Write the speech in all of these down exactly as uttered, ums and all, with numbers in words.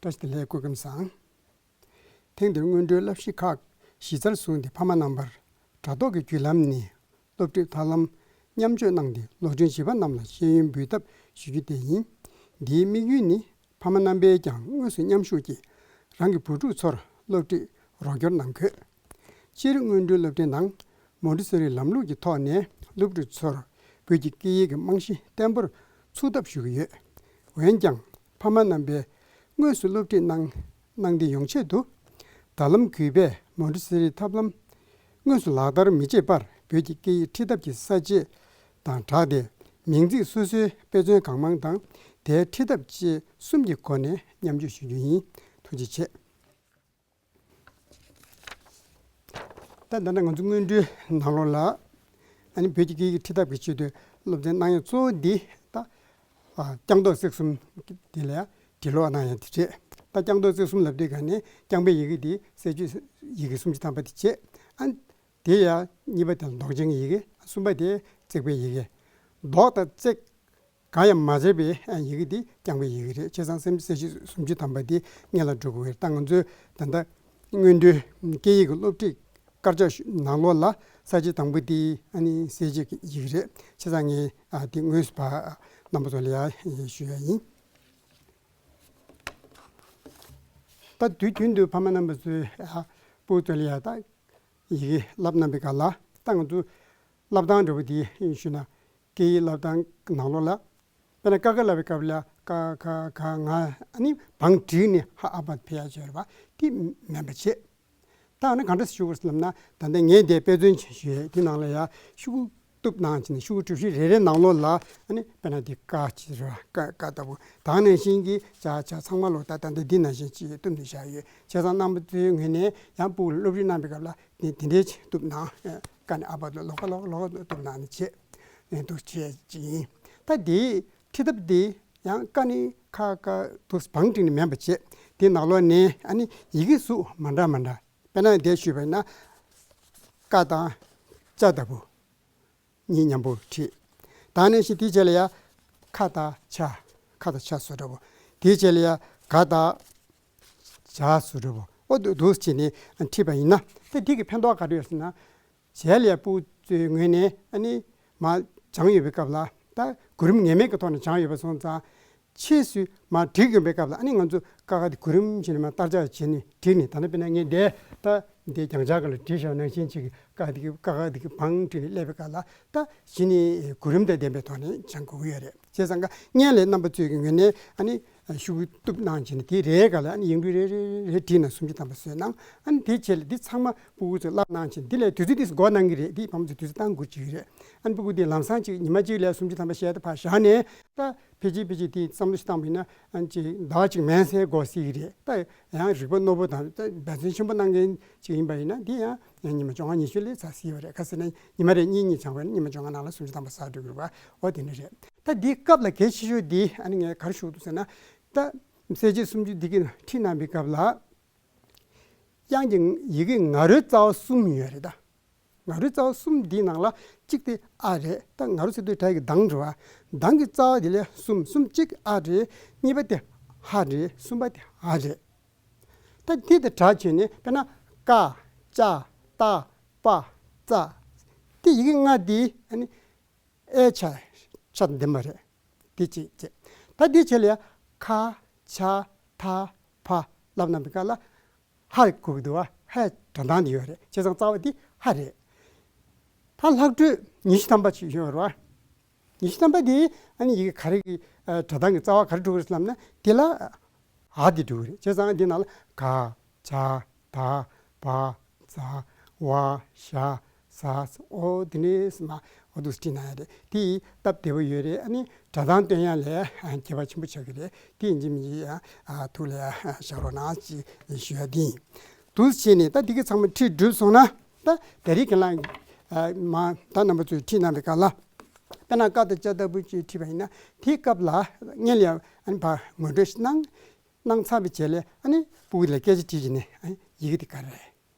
བཀྲ་ཤིས་བདེ་ལེགས། སྐུ་ཁམས་བཟང་། ཐེངས་འདིར་སྔོན་འགྲོའི་བསླབ་གཞི་ཁག་གཞི་རྩར་བཟུང་སྟེ་ཕ་མ་རྣམ་པར་དྲ་ཐོག་གི་བརྒྱུད་ལམ་ནས་སློབ་ཁྲིད་ཐབས་ལམ་མཉམ་སྤྱོད་གནང་སྟེ་སློབ་ཕྲུག་བྱིས་པ་རྣམས་ལ་ཤེས་ཡོན་འབུལ་ཐབས་ཞུ་རྒྱུ་དེ་ཡིན། འདིའི་དམིགས་ཡུལ་ནི་ཕ་མ་རྣམ་པས་ཀྱང་དངོས་སུ་མཉམ་ཞུགས་ཀྱིས་རང་གི་བུ་ཕྲུག་ཚོར་སློབ་ཁྲིད་རོགས་སྐྱོར་གནང་དགོས། སྤྱིར་སྔོན་འགྲོའི་སློབ་ཁྲིད་ནང་མོན་ཊི་སོ་རིའི་ལམ་ལུགས་ཀྱི་ཐོག་ནས་སློབ་ཕྲུག་ཚོར་བོད་ཀྱི་སྐད་ཡིག་གི་རྨང་གཞི་བརྟན་པོར་ཚུགས་ཐབས་ཞུ་གི་ཡོད། འོན་ཀྱང་ཕ་མ་རྣམ་པས་དངོས་སུ་སློབ་ཁྲིད་གནང་གནང་བདེ་ཡོང་ཆེད་དུ། ད་ལམ་གུས་པས་མོན་ཊི་སོ་རིའི་ཐབས་ལམ་དངོས་སུ་ལག་བསྟར་མི་བྱེད་པར་བོད་ཀྱི་སྐད་ཡིག་ཁྲིད་ཐབས་ཀྱི་ས་བཅད་དང་སྦྲགས་ཏེ། མིང་ཚིག་སོ་སོའི་དཔེ་མཚོན་གང་མང་དང་དེའི་ཁྲིད་ཐབས་བཅས་གསུམ་གྱི་སྒོ་ནས་མཉམ་སྤྱོད་ཞུ་རྒྱུ་ཡིན། ཐུགས་རྗེ་ཆེ། ད་ད་ལྟ་ང་ཚོ་སྔོན་འགྲོའི་ནང་ལོགས་ལ། ཨ་ནི་བོད་ཀྱི་སྐད་ཡིག་ཁྲིད་ཐབས་ཀྱི་ཆེད་དུ་སློབ་ཚན་གནང་ཡ་གཙོ་བོ་འདི་ད། ཨ། རྐྱང་རྡོག་བརྩེགས་གསུམ་འདི་ལ་འབྲི་ཀློག་གནང་ཡ་དེ་རེད། ད་རྐྱང་རྡོག་བརྩེགས་གསུམ་ལབ་དུས་ག་ནས་རྐྱང་པའི་ཡི་གེ་འདི་གསལ་བརྗོད་ཡི་གེ་སུམ་ཅུ་ཐམ་པ་དེ་བྱས། ཨ། དེ་ཡང་གཉིས་པ་དེ་ལ་འདོགས་ཅན་གྱི་ཡི་གེ། གསུམ་པ་དེ་བརྩེགས་པའི་ཡི་གེ། རྡོག་དང་བརྩེགས་གང་ཡང་མ་བྱས་པའི་ཡི་གེ་འདི་རྐྱང་པའི་ཡི་གེ་རེད། བྱས་ཙང་གསལ་བརྗོད་སུམ་ཅུ་ཐམ་པ་འདི་སྔོན་ལ་འགྲོ་དགོས་པས། ད་ང་ཚོས་ད་ལྟ་སྔོན་འགྲོའི་སྐད་ཡིག་གི་སློབ་ཁྲིད་དཀར་ཆག་ནང་ལོགས་ལ་ས་བཅད་དང་པོ་འདི་ཨ་ནི་གསལ་བརྗོད་ཀྱི་ཡི་གེ་རེད། བྱས་ཙང་ངས་ཨ་འདི་དངོས་སུ་ཕར་རྣམ་པ་ཚོ་ལ་ཡང་ཞུ་ཡ་ཡིན། ད་དུས་རྒྱུན་དུ་ཕ་མ་རྣམ་པ་ཚོས་ཨ་སྤུ་གུ་ཚོ་ལ་ཡང་ད་ཡི་གེ་བསླབ་གནང་པའི་སྐབས་ལ། ད་ང་ཚོ་བསླབ་སྟངས་འདྲ་པོ་འདི་ཞུས་ན། སྐད་ཡིག་བསླབ་སྟངས་ནང་ལོགས་ལ། དཔེར་ན་ཀ་ཁ་བསླབ་པའི་སྐབས་ལ་ཀ་ཁ་ག་ང་ཨ་ནི་བང་བསྒྲིགས་ནས་ཧ་ཨ་བ་ཕེ་ཡ་བྱས་རེད་པ། དེ་མིན་པ་བྱས། ད་ཨ་ནི་གང་འདྲ་ཞུ་དགོས་ལབ་ན། ད་ལྟ་ངས་འདི་དཔེ་མཚོན་ཅིག་ཞུས། དེ་ནང་ལ་ཡ་ཤོག་གུ་གཏུབ་གནང་བྱས་ནས་ཤོག་གུ་གྲུ་བཞི་རེ་རེ་ནང་ལོགས་ལ་ཨ་ནི་དཔེར་ན་འདི་ཀ་ཅིག་རེད་པ། ཀ་ཀ་ལྟ་བུ། ད་ནང་བཞིན་གྱི་ཅ་ཆ་ཚང་མ་ལོག་ད་ད་ལྟ་འདི་ནང་བཞིན་ཅིག་གཏུབ་ནས་བཞག་ཡོད། བྱས་ཙང་རྣམ་པ་ཚོའི་ངོས་ནས་ཡང་སྤུ་གུ་ལ་སློབ་ཁྲིད་གནང་པའི་སྐབས་ལ། དེ་དེ་འདྲའི་ཅིག་གཏུབ་གནང་། ཀ་ནས་ཨ་བར་དུ་ལོགས་ཀ་ལོགས་ཀ་ལོགས་ཀ་གཏུབ་གནང་ནས་བྱས། འདུག་བྱས་ཅིག་ཡིན། ད་དེའི་ཁྲིད་ཐབས་དེ་ཡང་ཀ་ནས་ཁ་ཀ་འདུག་བང་བསྒྲིགས་ནས་མིན་པ་བྱས། དེའི་ནང་ལོགས་ནས་ཨ་ནི་ཡི་གེ་གཟུགས་མ་འདྲ་མ་འདྲ། དཔེར་ན་འདི་ཞུས་པ་ཡིན་ན། ཀ་དང་ཅ་ལྟ་བུ་གཉིས་མཉམ་པོ་བྲིས། ད་ནང་བཞིན་དེའི་རྗེས་ལ་ཡ་ཁ་དང་ཆ། ཁ་དང་ཆ་བཟོ་འདྲ་པོ། དེའི་རྗེས་ལ་ཡ་ག་དང་ཇ་བཟོ་འདྲ་པོ། ཨོ་འདུག་འདུག་བྱས་ནས་བྲིས་པ་ཡིན་ན། ད་འདི་གི་ཕན་ཐོགས་ག་རེ་ཡོད་ཟེར་ན། རྗེས་ལ་ཡ་སྤུ་གུ་ཚོའི་ངོས་ནས་ཨ་ནི་མར་སྦྱངས་ཡོད་པའི་སྐབས་ལ། ད་གོ་རིམ་ངེས་མེད་ཀྱི་ཐོག་ནས་སྦྱངས་ཡོད་པ་སོང་ཙང་། ཕྱིས་སུ་མར་བསྒྲིགས་ཡོང་པའི་སྐབས་ལ་ཨ་ནི་ང་ཚོ་ཀ་ཁ་དེ་གོ་རིམ་བྱས་ནས་མར་བསྟར་སྦྱང་བྱས་ནས་བསྒྲིགས་ནས། ད་ནི་དཔེར་ན་ངས་འདི་ད་འདི་རྒྱང་ཆ་སྒང་ལ་བྲིས་བཞག་ནང་བཞིན་ཅིག་ཀ་ཁ་དེ་གི་ཀ་ཁ་དེ་གི་བང་བསྒྲིགས་ནས་སླེབས་པའི་སྐབས་ལ། ད་གཞི་ནས་གོ་རིམ་དང་ལྡན་པའི་ཐོག་ནས་སྦྱང་དགོས་ཀྱི་ཡོད་རེད། བྱས་ཙང་ཀ་སྔོན་ལ་རྣམ་པ་ཚོའི་གི་ངོས་ནས་ཨ་ནི་ཤོག་གུ་གཏུབ་གནང་བྱས་ནས། དེའི་རེའི་སྒང་ལ་ཨ་ནི་ཡིག་འབྲུ་རེ་རེ་རེ་བྲིས་ན་སུམ་ཅུ་ཐམ་པ་བཟོས་གནང་། ཨ་ནི་དེའི་རྗེས་ལ་འདི་ཚང་མ་སྤུ་གུ་ཚོས་བསླབ་གནང་བྱས་ནས། འདི་ལ་དུས་ཚོད་འདི་འགོར་གནང་གི་རེད། འདི་ཕ་མ་ཚོས་དུས་ཚོད་བཏང་དགོས་ཀྱི་རེད། ཨ་ནི་སྤུ་གུ་འདི་ལམ་སང་ཅིག་ཉི་མ་གཅིག་ལ་སུམ་ཅུ་ཐམ་པ་བཤད་དེ་ཕར་བཞག་ནས། ད་ཕལ་ཆེར་ཕལ་ཆེར་དེ་བསམ་བློ་ཞིག་བཏང་བ་ཡིན་ན། ཨ་ནི་ཅིག་ཟླ་བ་གཅིག་མན་ཚད་འགོར་སྲིད་ཀྱི་རེད། ད་ཡང་རིག་པ་རྣོ་པོ་དང་ད་འབད་བརྩོན་ཆེན་པོ་གནང་མཁན་ཅིག་ཡིན་པ་ཡིན་ན། འདི་ཡང་ཡང་ཉི་མ་བཅོ་ལྔ་ཉི་ཤུ་ལ་ཚར་སྲིད་པ་རེད། ག་ཟེར་ན་ཉི་མ་རེ་གཉིས་གཉིས་སྦྱངས་པ་ཡིན་ན་ཉི་མ་བཅོ་ལྔ་ནང་ལ་སུམ་ཅུ་ཐམ་པ་ཚར་འགྲོ་གི་རེད་པ། འོ་དེ་འདྲ་རེད། ད་འདིའི་སྐབས་ལ་གལ་ཆེ་ཤོས་འདི་ཨ་ནི་ངས་ག་རེ་ཞུ་འདུག་ཟེར་ན། ད་གསལ་བྱེད་སུམ་ཅུ་འདི་གི་ཁྲིད་གནང་པའི་སྐབས་ལ། དབྱངས་ཀྱི་ཡི་གེ་ང་རོའི་རྩ་བ་གསུམ་ཡོད་རེད། ད་ང་རོའི་རྩ་བ་གསུམ་འདིའི་ནང་ལ་གཅིག་དེ་ཨ་རེད། ད་ང་རོ་ཟེར་དུས་སྒྲ་ཡི་གི་གདངས་རེད་པ། གདངས་ཀྱི་རྩ་བ་དེ་ལ་གསུམ། གསུམ། གཅིག་ཨ་རེད། གཉིས་པ་དེ་ཧ་རེད། གསུམ་པ་དེ་འ་རེད། ད་འདི་དང་སྦྲགས་བྱས་ནས་དཔེར་ན་ཀ་ཅ་ཏ་པ་ཙ། དེ་ཡི་གེ་ལྔ་འདི་ཨ་ནི་ཨེ་ཆ་ཆ་དང་ལྡན་པ་རེད། དེ་གཅིག་བྱས། ད་དེའི་རྗེས་ལ་ཡ་ཁ་ཆ་ཐ་ཕ་ལབ་གནང་པའི་སྐབས་ལ་ཧ་གོ་གི་འདུག་པ། ཧའི་སྒྲ་གདངས་དེ་ཡོད་རེད། བྱས་ཙང་རྩ་བ་དེ་ཧ་རེད། ད་ལྷག་འཕྲོས་ཉི་ཤུ་ཐམ་པ་ཅིག་ཡོད་རེད་པ། ཉི་ཤུ་ཐམ་པ་དེ་ཨ་ནི་ཡི་གེ་ག་རེ་གི་ཨ་སྒྲ་གདངས་ཀྱི་རྩ་བ་ག་རེ་འགྲོ་གི་རེད་ལབ་ན། དེ་ལ་འ་དེ་འགྲོ་གི་རེད། བྱས་ཙང་འདི་ནང་ལ་ག་ཇ་ད་བ་ཛ་ཝ་ཞ་ཟ། འོ་དེ་འདྲས་མར་འོ་འདུག་སེ་བྲིས་གནང་ཡ་རེད། དེ་སྟབས་བདེ་པོ་ཡོད་རེད། ཨ་ནི་སྒྲ་གདངས་སྟོན་ཡ་ལ་ཁྱད་པར་ཆེན་པོ་ཆགས་ཀྱི་རེད། དེ་ཡིན་གཅིག་མིན་གཅིག་ཡང་ཨ་ཐུགས་ལ་ཡ་བཞག་རོགས་གནང་ཅེས་ཞུ་ཡ་དེ་ཡིན། འདུག་སེ་བྱས་ནས་ད་འདི་ག་ཚང་མ་ཁྲིད་གྲུབ་སོང་ན། ད་ད་རེས་ཁྱེད་རང་ཨ་མར་ད་རྣམ་པ་ཚོས་ཁྲིད་གནང་བའི་སྐབས་ལ། དཔེར་ན་ཀ་དང་ཅ་ལྟ་བུ་ཅིག་ཁྲིད་པ་ཡིན་ན། དེའི་སྐབས་ལ་སྔོན་ལ་ཡ་ཨ་ནི་ཕར་ངོ་སྤྲོད་ཞིག་གནང་། གནང་ཚར་བའི་རྗེས་ལ་ཨ་ནི་སྤུ་གུ་ལ་སྐད་ཆ་དྲིས་བྱས་ནས། ཨ་ནི་ཡི་གེ་དེ་ག་རེ་རེད།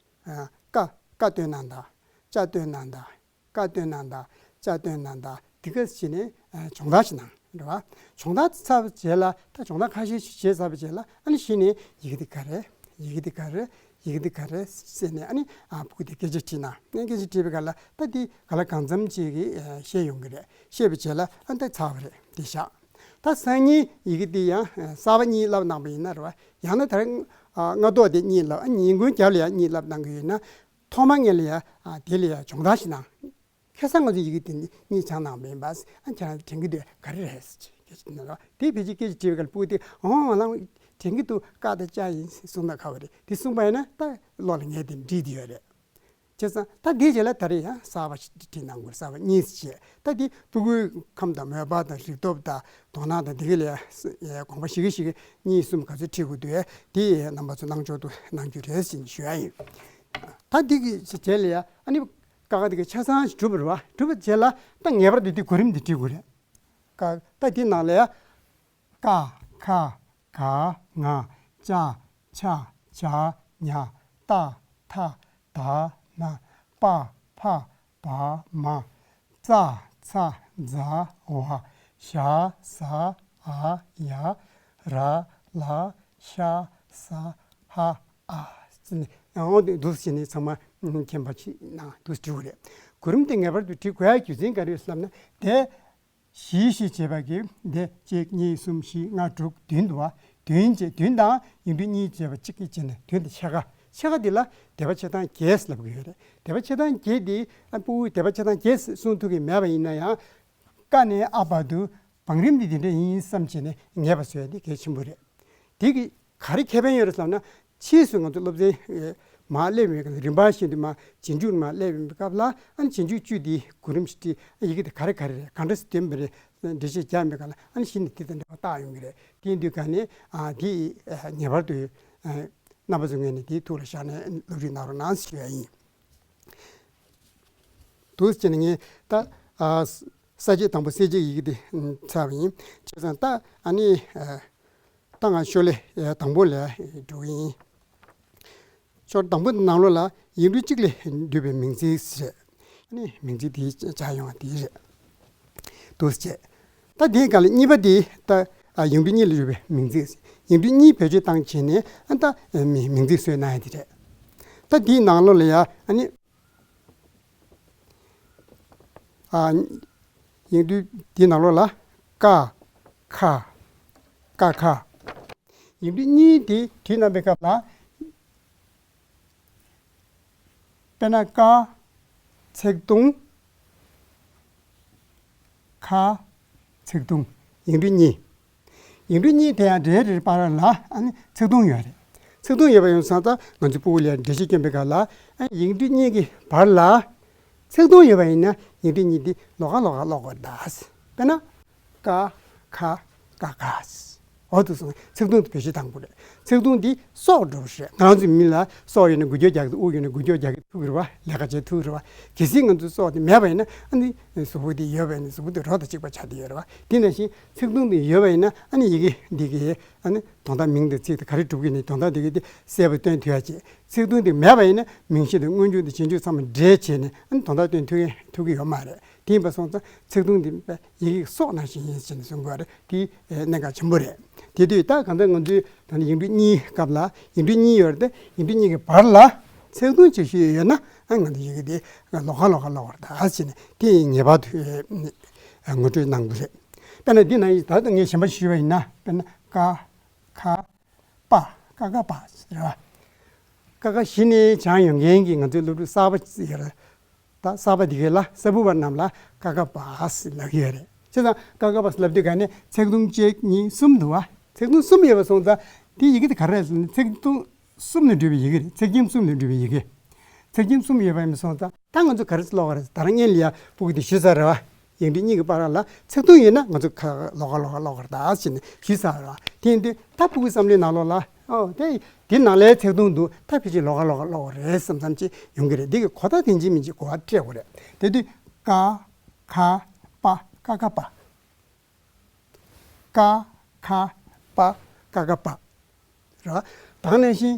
ཨ་ཀ་ཀ་སྟོན་གནང་དང་། ཅ་སྟོན་གནང་དང་། ཀ་སྟོན་གནང་དང་། ཅ་སྟོན་གནང་དང་། དེ་ག་བྱས་ནས་ཨ་སྦྱོང་བརྡར་ཞིག་གནང་། རེད་བ། སྦྱོང་བརྡར་ཚར་བའི་རྗེས་ལ་ད་སྦྱོང་བརྡར་ཁ་ཤས་ཤིག་བྱས་ཚར་བའི་རྗེས་ལ་ཨ་ནི་གཞི་ནས་ཡི་གེ་འདི་ག་རེ། ཡི་གེ་འདི་ག་རེ། ཡི་གེ་འདི་ག་རེ་ཟེར་ནས་ཨ་ནི་ཨ་ཕྲུ་གུ་དེ་སྐད་ཆ་དྲིས་ན་ངས་སྐད་ཆ་དྲིས་པའི་སྐབས་ལ་ད་འདི་ག་ལ་གང་འཚམ་ཅིག་གིས་ཤེས་ཡོང་གི་རེད། ཤེས་པའི་རྗེས་ལ་ཨ་ནི་ད་ཚར་བ་རེད། འདི་བཞག་ད་སང་ཉིན་ཡི་གེ་འདི་ཡང་གསར་པ་གཉིས་བསླབ་གནང་པ་ཡིན་ན་རེད་བ། ཡང་ན་ད་རེས་སྔ་ཐོག་དེ་གཉིས་བསླབ། ཨ་ཉིན་གུང་རྒྱབ་ལ་ཡང་གཉིས་བསླབ་གནང་གི་ཡོད་ན། ཐོག་མ་ངེད་ལ་ཡང་དེ་ལ་ཡང་སྦྱོང་བརྡར་ཞིག་གནང་། ཁ་སང་ང་ཚོ་ཡི་གེ་དེ་གཉིས་སྦྱངས་གནང་བ་ཡིན་པ། ཨ་ཁྱེད་རང་དྲན་གྱི་འདུག་ག་རེ་རེད་ཟེར་གྱི་སྐད་ཆ་དྲིས་ན། དེ་ཕལ་ཆེར་སྐད་ཆ་དྲིས་པའི་སྐབས་ལ་ཕྲུ་གུ་དེ་འོང་ང་ལ་དྲན་གྱི་འདུག་ཀ་དང་ཅ་ཡིན་གསུངས་ན་ཁག་པོ་རེད། དེ་གསུངས་པ་ཡིན་ན་ད་བློ་ལ་ངེས་དེ་འདྲིས་དེ་ཡོད་རེད། བྱས་ཙང་ད་དེའི་རྗེས་ལ་ད་རེས་ཡང་གསར་པ་ཞིག་བྲིས་གནང་དགོས། གསར་པ་གཉིས་བྱས། ད་དེ་ཕྲུ་གུའི་ཁམས་དང་མོས་པ་དང་རིག་སྟོབས་དང་དོ་སྣང་དང་དེ་ག་ལ་ཡང་དགོངས་པ་བཞེས་ཀྱི་བཞེས་ཀྱི་གཉིས་གསུམ་ག་ཚོད་ཁྲིད་དགོས་འདུག་དེ་རྣམ་པ་ཚོ་གནང་ཕྱོགས་དུ་གནང་རྒྱུ་རེད་ཟེར་ནས་ཞུ་ཡ་ཡིན། ད་འདི་གི་རྗེས་ལ་ཡ་ཨ་ནི་ཀ་ཁ་འདི་གི་ཆ་ཚང་ཞིག་གྲུབ་པ་རེད་བ། གྲུབ་པའི་རྗེས་ལ་ད་ངེས་པར་དུ་འདི་གོ་རིམ་འདི་བྲིས་དགོས་རེད། ཀ་ད་འདི་ནང་ལ་ཡ་ཀ་ཁ་ག་ང་ཅ་ཆ་ཇ་ཉ་ཏ་ཐ་ད་ན་པ་ཕ་བ་མ་ཙ་ཚ་ཛ་ཝ་ཞ་ཟ་འ་ཡ་ར་ལ་ཤ་ས་ཧ་ཨ་ཟེར་ནས་ཡང་འོ་དེ་འདུག་སེ་བྱས་ནས་ཚང་མ་མཁྱེན་པ་ཅིག་ནང་འདུག་སེ་བྲིས་དགོས་རེད། གོ་རིམ་དེ་ངེས་པར་དུ་བྲིས་དགོས་ཡ་རྒྱུ་མཚན་ག་རེ་ཡོད་ཟེར་ལབ་ན། དེ་བཞི་བཞི་བྱས་པ་གི་འདི་གཅིག་གཉིས་གསུམ་བཞི་ལྔ་དྲུག་བདུན་འདུག་བ། བདུན་བྱས། བདུན་དང་ཡིག་འབྲུ་གཉིས་བྱས་པ་གཅིག་གིས་བྱས་ནས་བདུན་དེ་ཕྱེད་ཀ། ཕྱེད་ཀ་འདི་ལ་སྡེ་པ་ཕྱེད་དང་བརྒྱད་ལབ་ཀྱི་ཡོད་རེད། སྡེ་པ་ཕྱེད་དང་བརྒྱད་འདི་ཨ་ཕྲུ་གུ་སྡེ་པ་ཕྱེད་དང་བརྒྱད་གསུང་ཐུབ་ཀྱི་མེད་པ་ཡིན་ན་ཡང་། ཀ་ནས་ཨ་བར་དུ་བང་རིམ་འདི་དེ་འདྲ་ཡིན་བསམ་བྱས་ནས་ངེས་པ་བཟོ་ཡ་འདི་གལ་ཆེན་པོ་རེད། དེ་གི་ག་རེ་ཁེ་ཕན་ཡོད་རེད་ལབ་ན། ཕྱིས་སུ་ང་ཚོ་སློབ་ཚན་མར་སླེབས་ཡོང་བའི་སྐབས་རིམ་པ་བཞིན་དུ་མར་རྗེས་འཇུག་མར་སླེབས་ཡོང་བའི་སྐབས་ལ། ཨ་ནི་རྗེས་འཇུག་བཅུ་འདི་གོ་རིམ་ཞིག་བྲིས། ཡི་གེ་དེ་ག་རེ་ག་རེ་རེད། གང་འདྲ་སེ་འདོན་པ་རེད། འགྲེལ་བཤད་རྒྱག་ཡོང་བའི་སྐབས་ལ་ཨ་ནི་གཞི་ནས་དེ་དང་འབྲེལ་བ་བཏགས་ཡོང་གི་རེད། དེ་ཡིན་དུས་ག་ནས་ཨ་དེ་ངེས་པར་དུ་རྣམ་པ་ཚོའི་ངོས་ནས་དེ་ཐུགས་ལ་བཞག་ནས་སློབ་ཁྲིད་གནང་རོགས་གནང་ཞུ་ཡ་ཡིན། འདུག་སེ་བྱས་ནས་ངས་ད་ཨ་ས་བཅད་དང་པོ་གསལ་བྱེད་ཡི་གེ་དེ་ཚར་བ་ཡིན། བྱས་ཙང་ད་ཨ་ནི་ཨ་ད་ང་ཤོ་ལོ་ཀ་དང་པོ་ལ་འགྲོ་གི་ཡིན། ཤོ་ལོ་ཀ་དང་པོ་ནང་ལོགས་ལ་ཡིག་འབྲུ་གཅིག་ལས་འདུས་པའི་མིང་ཚིག་ཟེར། ཨ་ནི་མིང་ཚིག་དེ་སྦྱར་ཡོང་བ་དེ་རེད། འདུག་སེ་བྱས། ད་དེའི་སྒང་ལ་གཉིས་པ་དེ་ད་ཨ་ཡིག་འབྲུ་གཉིས་ལས་གྲུབ་པའི་མིང་ཚིག་ཡིག་འབྲུ་གཉིས་བེད་སྤྱོད་བཏང་བྱས་ནས་ཨ་ད་མི་མིང་ཚིག་བཟོས་གནང་ཡ་དེ་རེད། ད་དེའི་ནང་ལོགས་ལ་ཡ་ཨ་ནི་ཨ་ཡིག་འབྲུ་དེའི་ནང་ལོགས་ལ་ཀ་ཁ་ཀ་ཁ། ཡིག་འབྲུ་གཉིས་དེ་བྲིས་གནང་པའི་སྐབས་ལ། དཔེར་ན་ཀ་ཚེག་ཐུང་། ཁ་ཚེག་ཐུང་། ཡིག་འབྲུ་གཉིས། ཡིག་འབྲུ་གཉིས་དེ་ཡང་རེ་རེའི་བར་ལ་ཨ་ནི་ཚེག་ཐུང་ཡོད་རེད། ཚེག་ཐུང་ཡོད་པ་ཡིན་ཙང་ད་ང་ཚོ་ཕྲུ་གུ་ལ་འགྲེལ་བཤད་སྐྱོན་པའི་སྐབས་ལ་ཨ་ཡིག་འབྲུ་གཉིས་ཀྱི་བར་ལ་ཚེག་ཐུང་ཡོད་པ་ཡིན་ན་ཡིག་འབྲུ་གཉིས་དེ་ལོགས་ཀ་ལོགས་ཀ་ཀློག་དགོས་རེད་ད། དཔེར་ན། ཀ་ཁ་ཀ་ཁ། འོ་དེ་སོང་ཚེག་ཐུང་དེ་བེད་སྤྱོད་བཏང་དགོས་རེད། ཚེག་ཐུང་དེ་སྲོག་འགྲོ་བ་རེད། ང་རང་ཚོའི་མི་ལ་སྲོག་ཡོད་ན་འགུལ་སྐྱོད་རྒྱག་གི་འདུག་དབུགས་ཡོད་ན་འགུལ་སྐྱོད་རྒྱག་གི་ཐུག་གི་རེད་བ། ལས་ཀ་བྱེད་ཐུག་གི་རེད་བ། གལ་སྲིད་ང་ཚོའི་སྲོག་དེ་མེད་པ་ཡིན་ན་ཨ་ནི་གཟུགས་པོ་དེ་ཡོད་པ་ཡིན་ན་གཟུགས་པོ་དེ་རོ་དང་གཅིག་པ་ཆགས་བསྡད་ཡོད་རེད་བ། དེ་ནང་བཞིན་ཚེག་ཐུང་དེ་ཡོད་པ་ཡིན་ན་ཨ་ནི་ཡི་གེ་འདི་གི་ཨ་ནི་དོན་དག་མིང་དང་ཚིག་དེ་ག་རེ་གྲུབ་ཀྱི་ཡིན་ན་དོན་དག་དེ་གི་དེ་གསལ་པོ་སྟོན་ཐུབ་ཡ་བྱེད། ཚེག་ཐུང་དེ་མེད་པ་ཡིན་ན་མིང་གཞི་དང་སྔོན་འཇུག་དང་རྗེས་འཇུག་ཚང་མ་འདྲེས་བྱས་ནས་ཨ་ནི་དོན་དག་སྟོན་ཐུབ་ཀྱི་ཐུབ་ཀྱི་ཡོད་མ་རེད། དེ་ཡིན་པ་སོང་ཙང་ཚེག་ཐུང་འདི་ཡི་གེ་སྲོག་ནང་བཞིན་ཡིན་ཟེར་ནས་གསུང་དགོས་རེད། དེ་གནད་འགག་ཆེན་པོ་རེད། དེ་དུས་ད་གང་ལྟར་ང་ཚོས་ད་ནི་ཡིག་འབྲུ་གཉིས་སྐབས་ལ་ཡིག་འབྲུ་གཉིས་ཡོད་རེད་དེ། ཡིག་འབྲུ་གཉིས་ཀྱི་བར་ལ་ཚེག་ཐུང་ཅིག་ཞིག་ཡོད་ན་ཨ་ང་ཚོ་ཡི་གེ་དེ་ལོགས་ཀ་ལོགས་ཀ་ཀློག་དགོས་རེད་ད་ཟེར་ནས་དེ་ངེས་པར་དུ་ངོ་སྤྲོད་གནང་དགོས་རེད། དཔེར་ན་འདི་ནང་ད་ལྟ་ངས་གཞན་པ་ཞུས་པ་ཡིན་ན། དཔེར་ན་ཀ་ཁ་པ། ཀ་ཁ་པ་ཟེར་བ། ཀ་ཁ་གཞི་ནས་སྦྱངས་ཡོང་མཁན་གྱི་ང་ཚོའི་སློབ་ཕྲུག་གསར་པ་ཡོད་རེད། ད་གསར་པ་འདི་གའི་ལ་གསར་བུ་བ་རྣམས་ལ་ཀ་ཁ་པ་ཟེར་ལབ་ཀྱི་ཡོད་རེད། བྱས་ཙང་ཀ་ཁ་པ་ཟེར་ལབ་དུས་ག་ནས་ཚེག་ཐུང་གཅིག་གཉིས་གསུམ་འདུག་བ། ཚེག་ཐུང་གསུམ་ཡོད་པ་སོང་ཙང་དེ་ཡི་གེ་དེ་ག་རེ་རེད་ཟེར་ན་ཚེག་ཐུང་གསུམ་ནས་གྲུབ་པའི་ཡི་གེ་རེད། ཚེག་ཁྱིམ་གསུམ་ནས་གྲུབ་པའི་ཡི་གེ། ཚེག་ཁྱིམ་གསུམ་ཡོད་པ་ཡིན་པ་སོང་ཙང་ད་ང་ཚོ་ག་རེ་ཀློག་ག་རེད། ད་རང་ཉིད་ལ་ཡ་ཕྲུ་གུ་དེ་ཞུས་ཚར་རེད་བ། ཡིག་འབྲུ་གཉིས་ཀྱི་བར་ལ་ཚེག་ཐུང་ཡོད་ན་ང་ཚོ་ཁ་ལོགས་ཀ་ལོགས་ཀ་ཀློག་ག་རེད་ད་ཟེར་ནས་ཞུས་ཚར་རེད་བ། དེ་ཡིན་དུས་ད་ཕྲུ་གུའི་བསམ་བློའི་ནང་ལོགས་ལ་ཨོ་དེ་དེ་ནང་ལའི་ཚེག་ཐུང་འདུག་ད་ཕལ་ཆེར་ལོགས་ཀ་ལོགས་ཀ་ཀློག་གི་རེད་བསམ་བསམ་ཅིག་ཡོང་གི་རེད། འདི་གི་གོ་བརྡ་དེ་འཇིགས་མི་འཇིགས་གོ་བ་སྤྲད་དགོས་རེད། དེ་དུས་ཀ་ཁ་པ་ཀ་ཁ་པ། ཀ་ཁ་པ་ཀ་ཁ་པ། རེད་བ། ད་ག་ནང་བཞིན་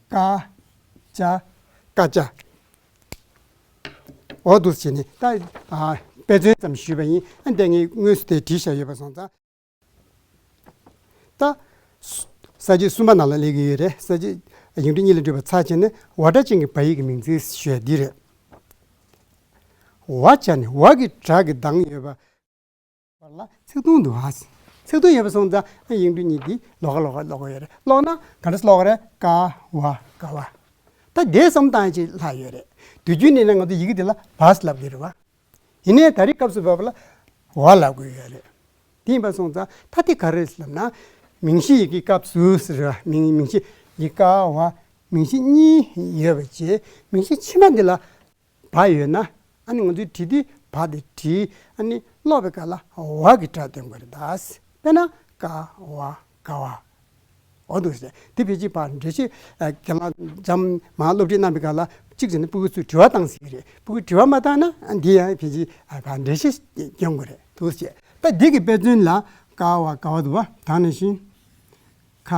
ཀ་ཅ་ཀ་ཅ། འོ་འདུག་སེ་བྱས་ནས་ད་ཨ་ དཔེ་མཚོན་ཙམ་ཞུས་པ་ཡིན། ཨ་འདི་ངས་དངོས་སུ་དེ་བྲིས་བཞག་ཡོད་པ་སོང་ཙང་། ད་ས་བཅད་གསུམ་པ་ནང་ལ་སླེབས་ཀྱི་ཡོད་རེད། ས་བཅད་ཡིག་འབྲུ་གཉིས་ལས་གྲུབ་པ་ཚ་བྱས་ནས་བ་སྒྲ་ཅན་གྱི་བ་ཡིག་གི་མིང་ཚིག་ཞུ་ཡ་འདི་རེད། བ་བྱས་ནས་བ་གི་སྒྲ་གི་གདངས་ཡོད་པ། བར་ལ་ཚིག་ཐུང་འདུག་ཨ། ཚིག་ཐུང་ཡོད་པ་སོང་ཙང་ཡིག་འབྲུ་གཉིས་འདི་ལོགས་ཀ་ལོགས་ཀ་ཀློག་གི་ཡོད་རེད། ཀློག་ན་ག་འདྲ་ཀློག་གི་རེད། ཀ་བ་ག་བ། ད་དེ་བསམ་བཏང་ཡ་ཅིག་ལྷག་ཡོད་རེད། དུས་རྒྱུན་ནས་ན་ང་ཚོ་ཡི་གེ་འདི་ལ་བ་ལབ་ཀྱི་རེད་བ། ཡིན་ནའི་ད་རེས་སྐབས་སུ་བབ་པ་ལ་བ་ལབ་དགོས་ཡོད་རེད། དེ་ཡིན་པ་སོང་ཙང་ད་དེ་ག་རེ་རེད་ལབ་ན། མིང་གཞི་ཡི་གེའི་སྐབས་སུ་ཟེར་བ། མིང་མིང་གཞི་ཡི་ཀ་བ་མིང་གཞི་གཉིས་ཡོད་པ་བྱས། མིང་གཞི་ཕྱི་མ་འདི་ལ་བ་ཡོད་ན། ཨ་ནི་ང་ཚོས་བྲིས་དུས་བ་དེ་བྲིས། ཨ་ནི་ཀློག་པའི་སྐབས་ལ་བ་གི་སྒྲ་འདོན་དགོས་རེད་ད། དཔེར་ན་ཀ་བ་ག་བ། འོ་འདུག་ཟེར། དེ་ཕལ་ཆེར་ཕར་འགྲེལ་བཤད་ཨ་རྒན་ལགས་འཇམ་མ་སློབ་ཁྲིད་གནང་བའི་སྐབས་ལ་གཅིག་བྱས་ན་སྤུ་གུ་ཚོས་དྲི་བ་བཏང་སྲིད་ཀྱི་རེད། སྤུ་གུས་དྲི་བ་མ་བཏང་ན་འདི་ཡང་ཕལ་ཆེར་ཨ་ཕར་འགྲེལ་བཤད་སྐྱོན་དགོས་རེད་འདུག་ཟེར། ད་འདི་གི་དཔེ་མཚོན་ལ་ཀ་བ་ག་བ་འདུག་བ། ད་ནང་བཞིན་ཁ་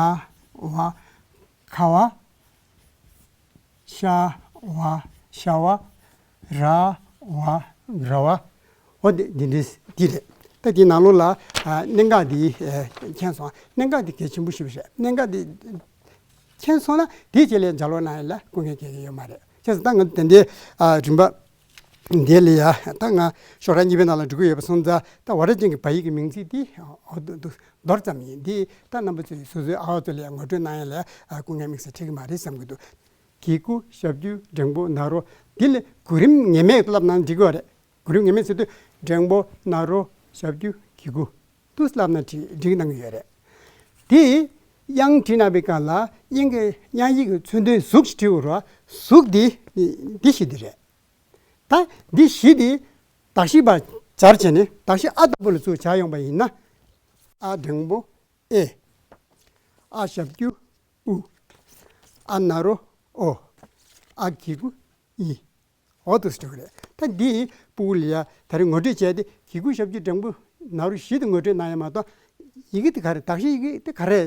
བ་ག་བ། ཤ་བ་ཤ་བ། ར་བ་ར་བ། འོ་འདི་འདི་འདི་འདི་རེད། ད་འདི་ནང་ལོགས་ལ་ཨ་གནད་འགག་འདི་ཨ་མཁྱེན་སོང་། གནད་འགག་འདི་གལ་ཆེན་པོ་ཞིག་རེད། གནད་འགག་འདི་མཁྱེན་སོང་ན་དེའི་རྗེས་ལ་ལྗགས་ཀློག་གནང་ཡ་ལ་དཀའ་ངལ་འཕྲད་ཀྱི་ཡོད་མ་རེད། བྱས་ཙང་ད་ང་ཚོ་དེ་འདྲའི་ཨ་རིམ་པ་འདི་ལ་ཡ་ད་ང་ཤོག་གྲངས་གཉིས་པའི་ནང་ལ་འགྲོ་གི་ཡོད་པ་སོང་ཙང་། ད་བ་སྒྲ་ཅན་གྱི་བ་ཡིག་གི་མིང་ཚིག་འདི་འོ་འདུག་འདུག་མདོར་ཙམ་ཡིན། འདི་ད་རྣམ་པ་ཚོས་སོ་སོའི་ཨ་ཝ་ཚོ་ལ་ཡ་ངོ་སྤྲོད་གནང་ཡ་ལ་ཨ་དཀའ་ངལ་དམིགས་བསལ་འཕྲད་ཀྱི་མ་རེད་བསམ་གྱི་འདུག་གི་གུ་ཞབས་ཀྱུ་འགྲེང་བུ་ན་རོ། འདི་ལ་གོ་རིམ་ངེས་མེད་བསླབ་ན་འགྲིག་གི་རེད། གོ་རིམ་ངེས་མེད་ཟེར་དུས་འགྲེང་བུ་ན་རོ་ཞབས་ཀྱུ་གི་གུ་དུ་བསླབ་ན་འགྲིག་འགྲིག་གནང་གི་ཡོད་རེད། དེ་དབྱངས་བྲིས་གནང་བའི་སྐབས་ལ་དབྱངས་ཀྱི་དབྱངས་ཡིག་གི་མཚོན་དོན་གཟུགས་ཤིག་བྲིས་དགོས་རེད་བ། གཟུགས་འདི་འདི་བཞི་འདི་རེད། ད་འདི་བཞི་འདི་གདགས་གཞི་བར་སྦྱར་བྱས་ནས། གདགས་གཞི་ཨ་ལྟ་བུ་ལ་ཚུར་སྦྱར་ཡོང་པ་ཡིན་ན། ཨ་འགྲེང་བུ་ཨེ། ཨ་ཞབས་ཀྱུ་ཨུ། ཨ་ན་རོ་ཨོ། ཨ་གི་གུ་ཨི། འོ་འདུག་སེ་འགྲོ་གི་རེད། ད་འདི་སྤུ་གུ་ལ་ཡ་ད་རེས་ངོ་སྤྲོད་བྱས་ཏེ་གི་གུ་ཞབས་ཀྱུ་འགྲེང་བུ་ན་རོ་བཞི་དེ་ངོ་སྤྲོད་གནང་ཡ་མ་གཏོགས། ཡི་གེ་དེ་ག་རེ། གདགས་གཞི་ཡི་གེ་དེ་ག་རེ་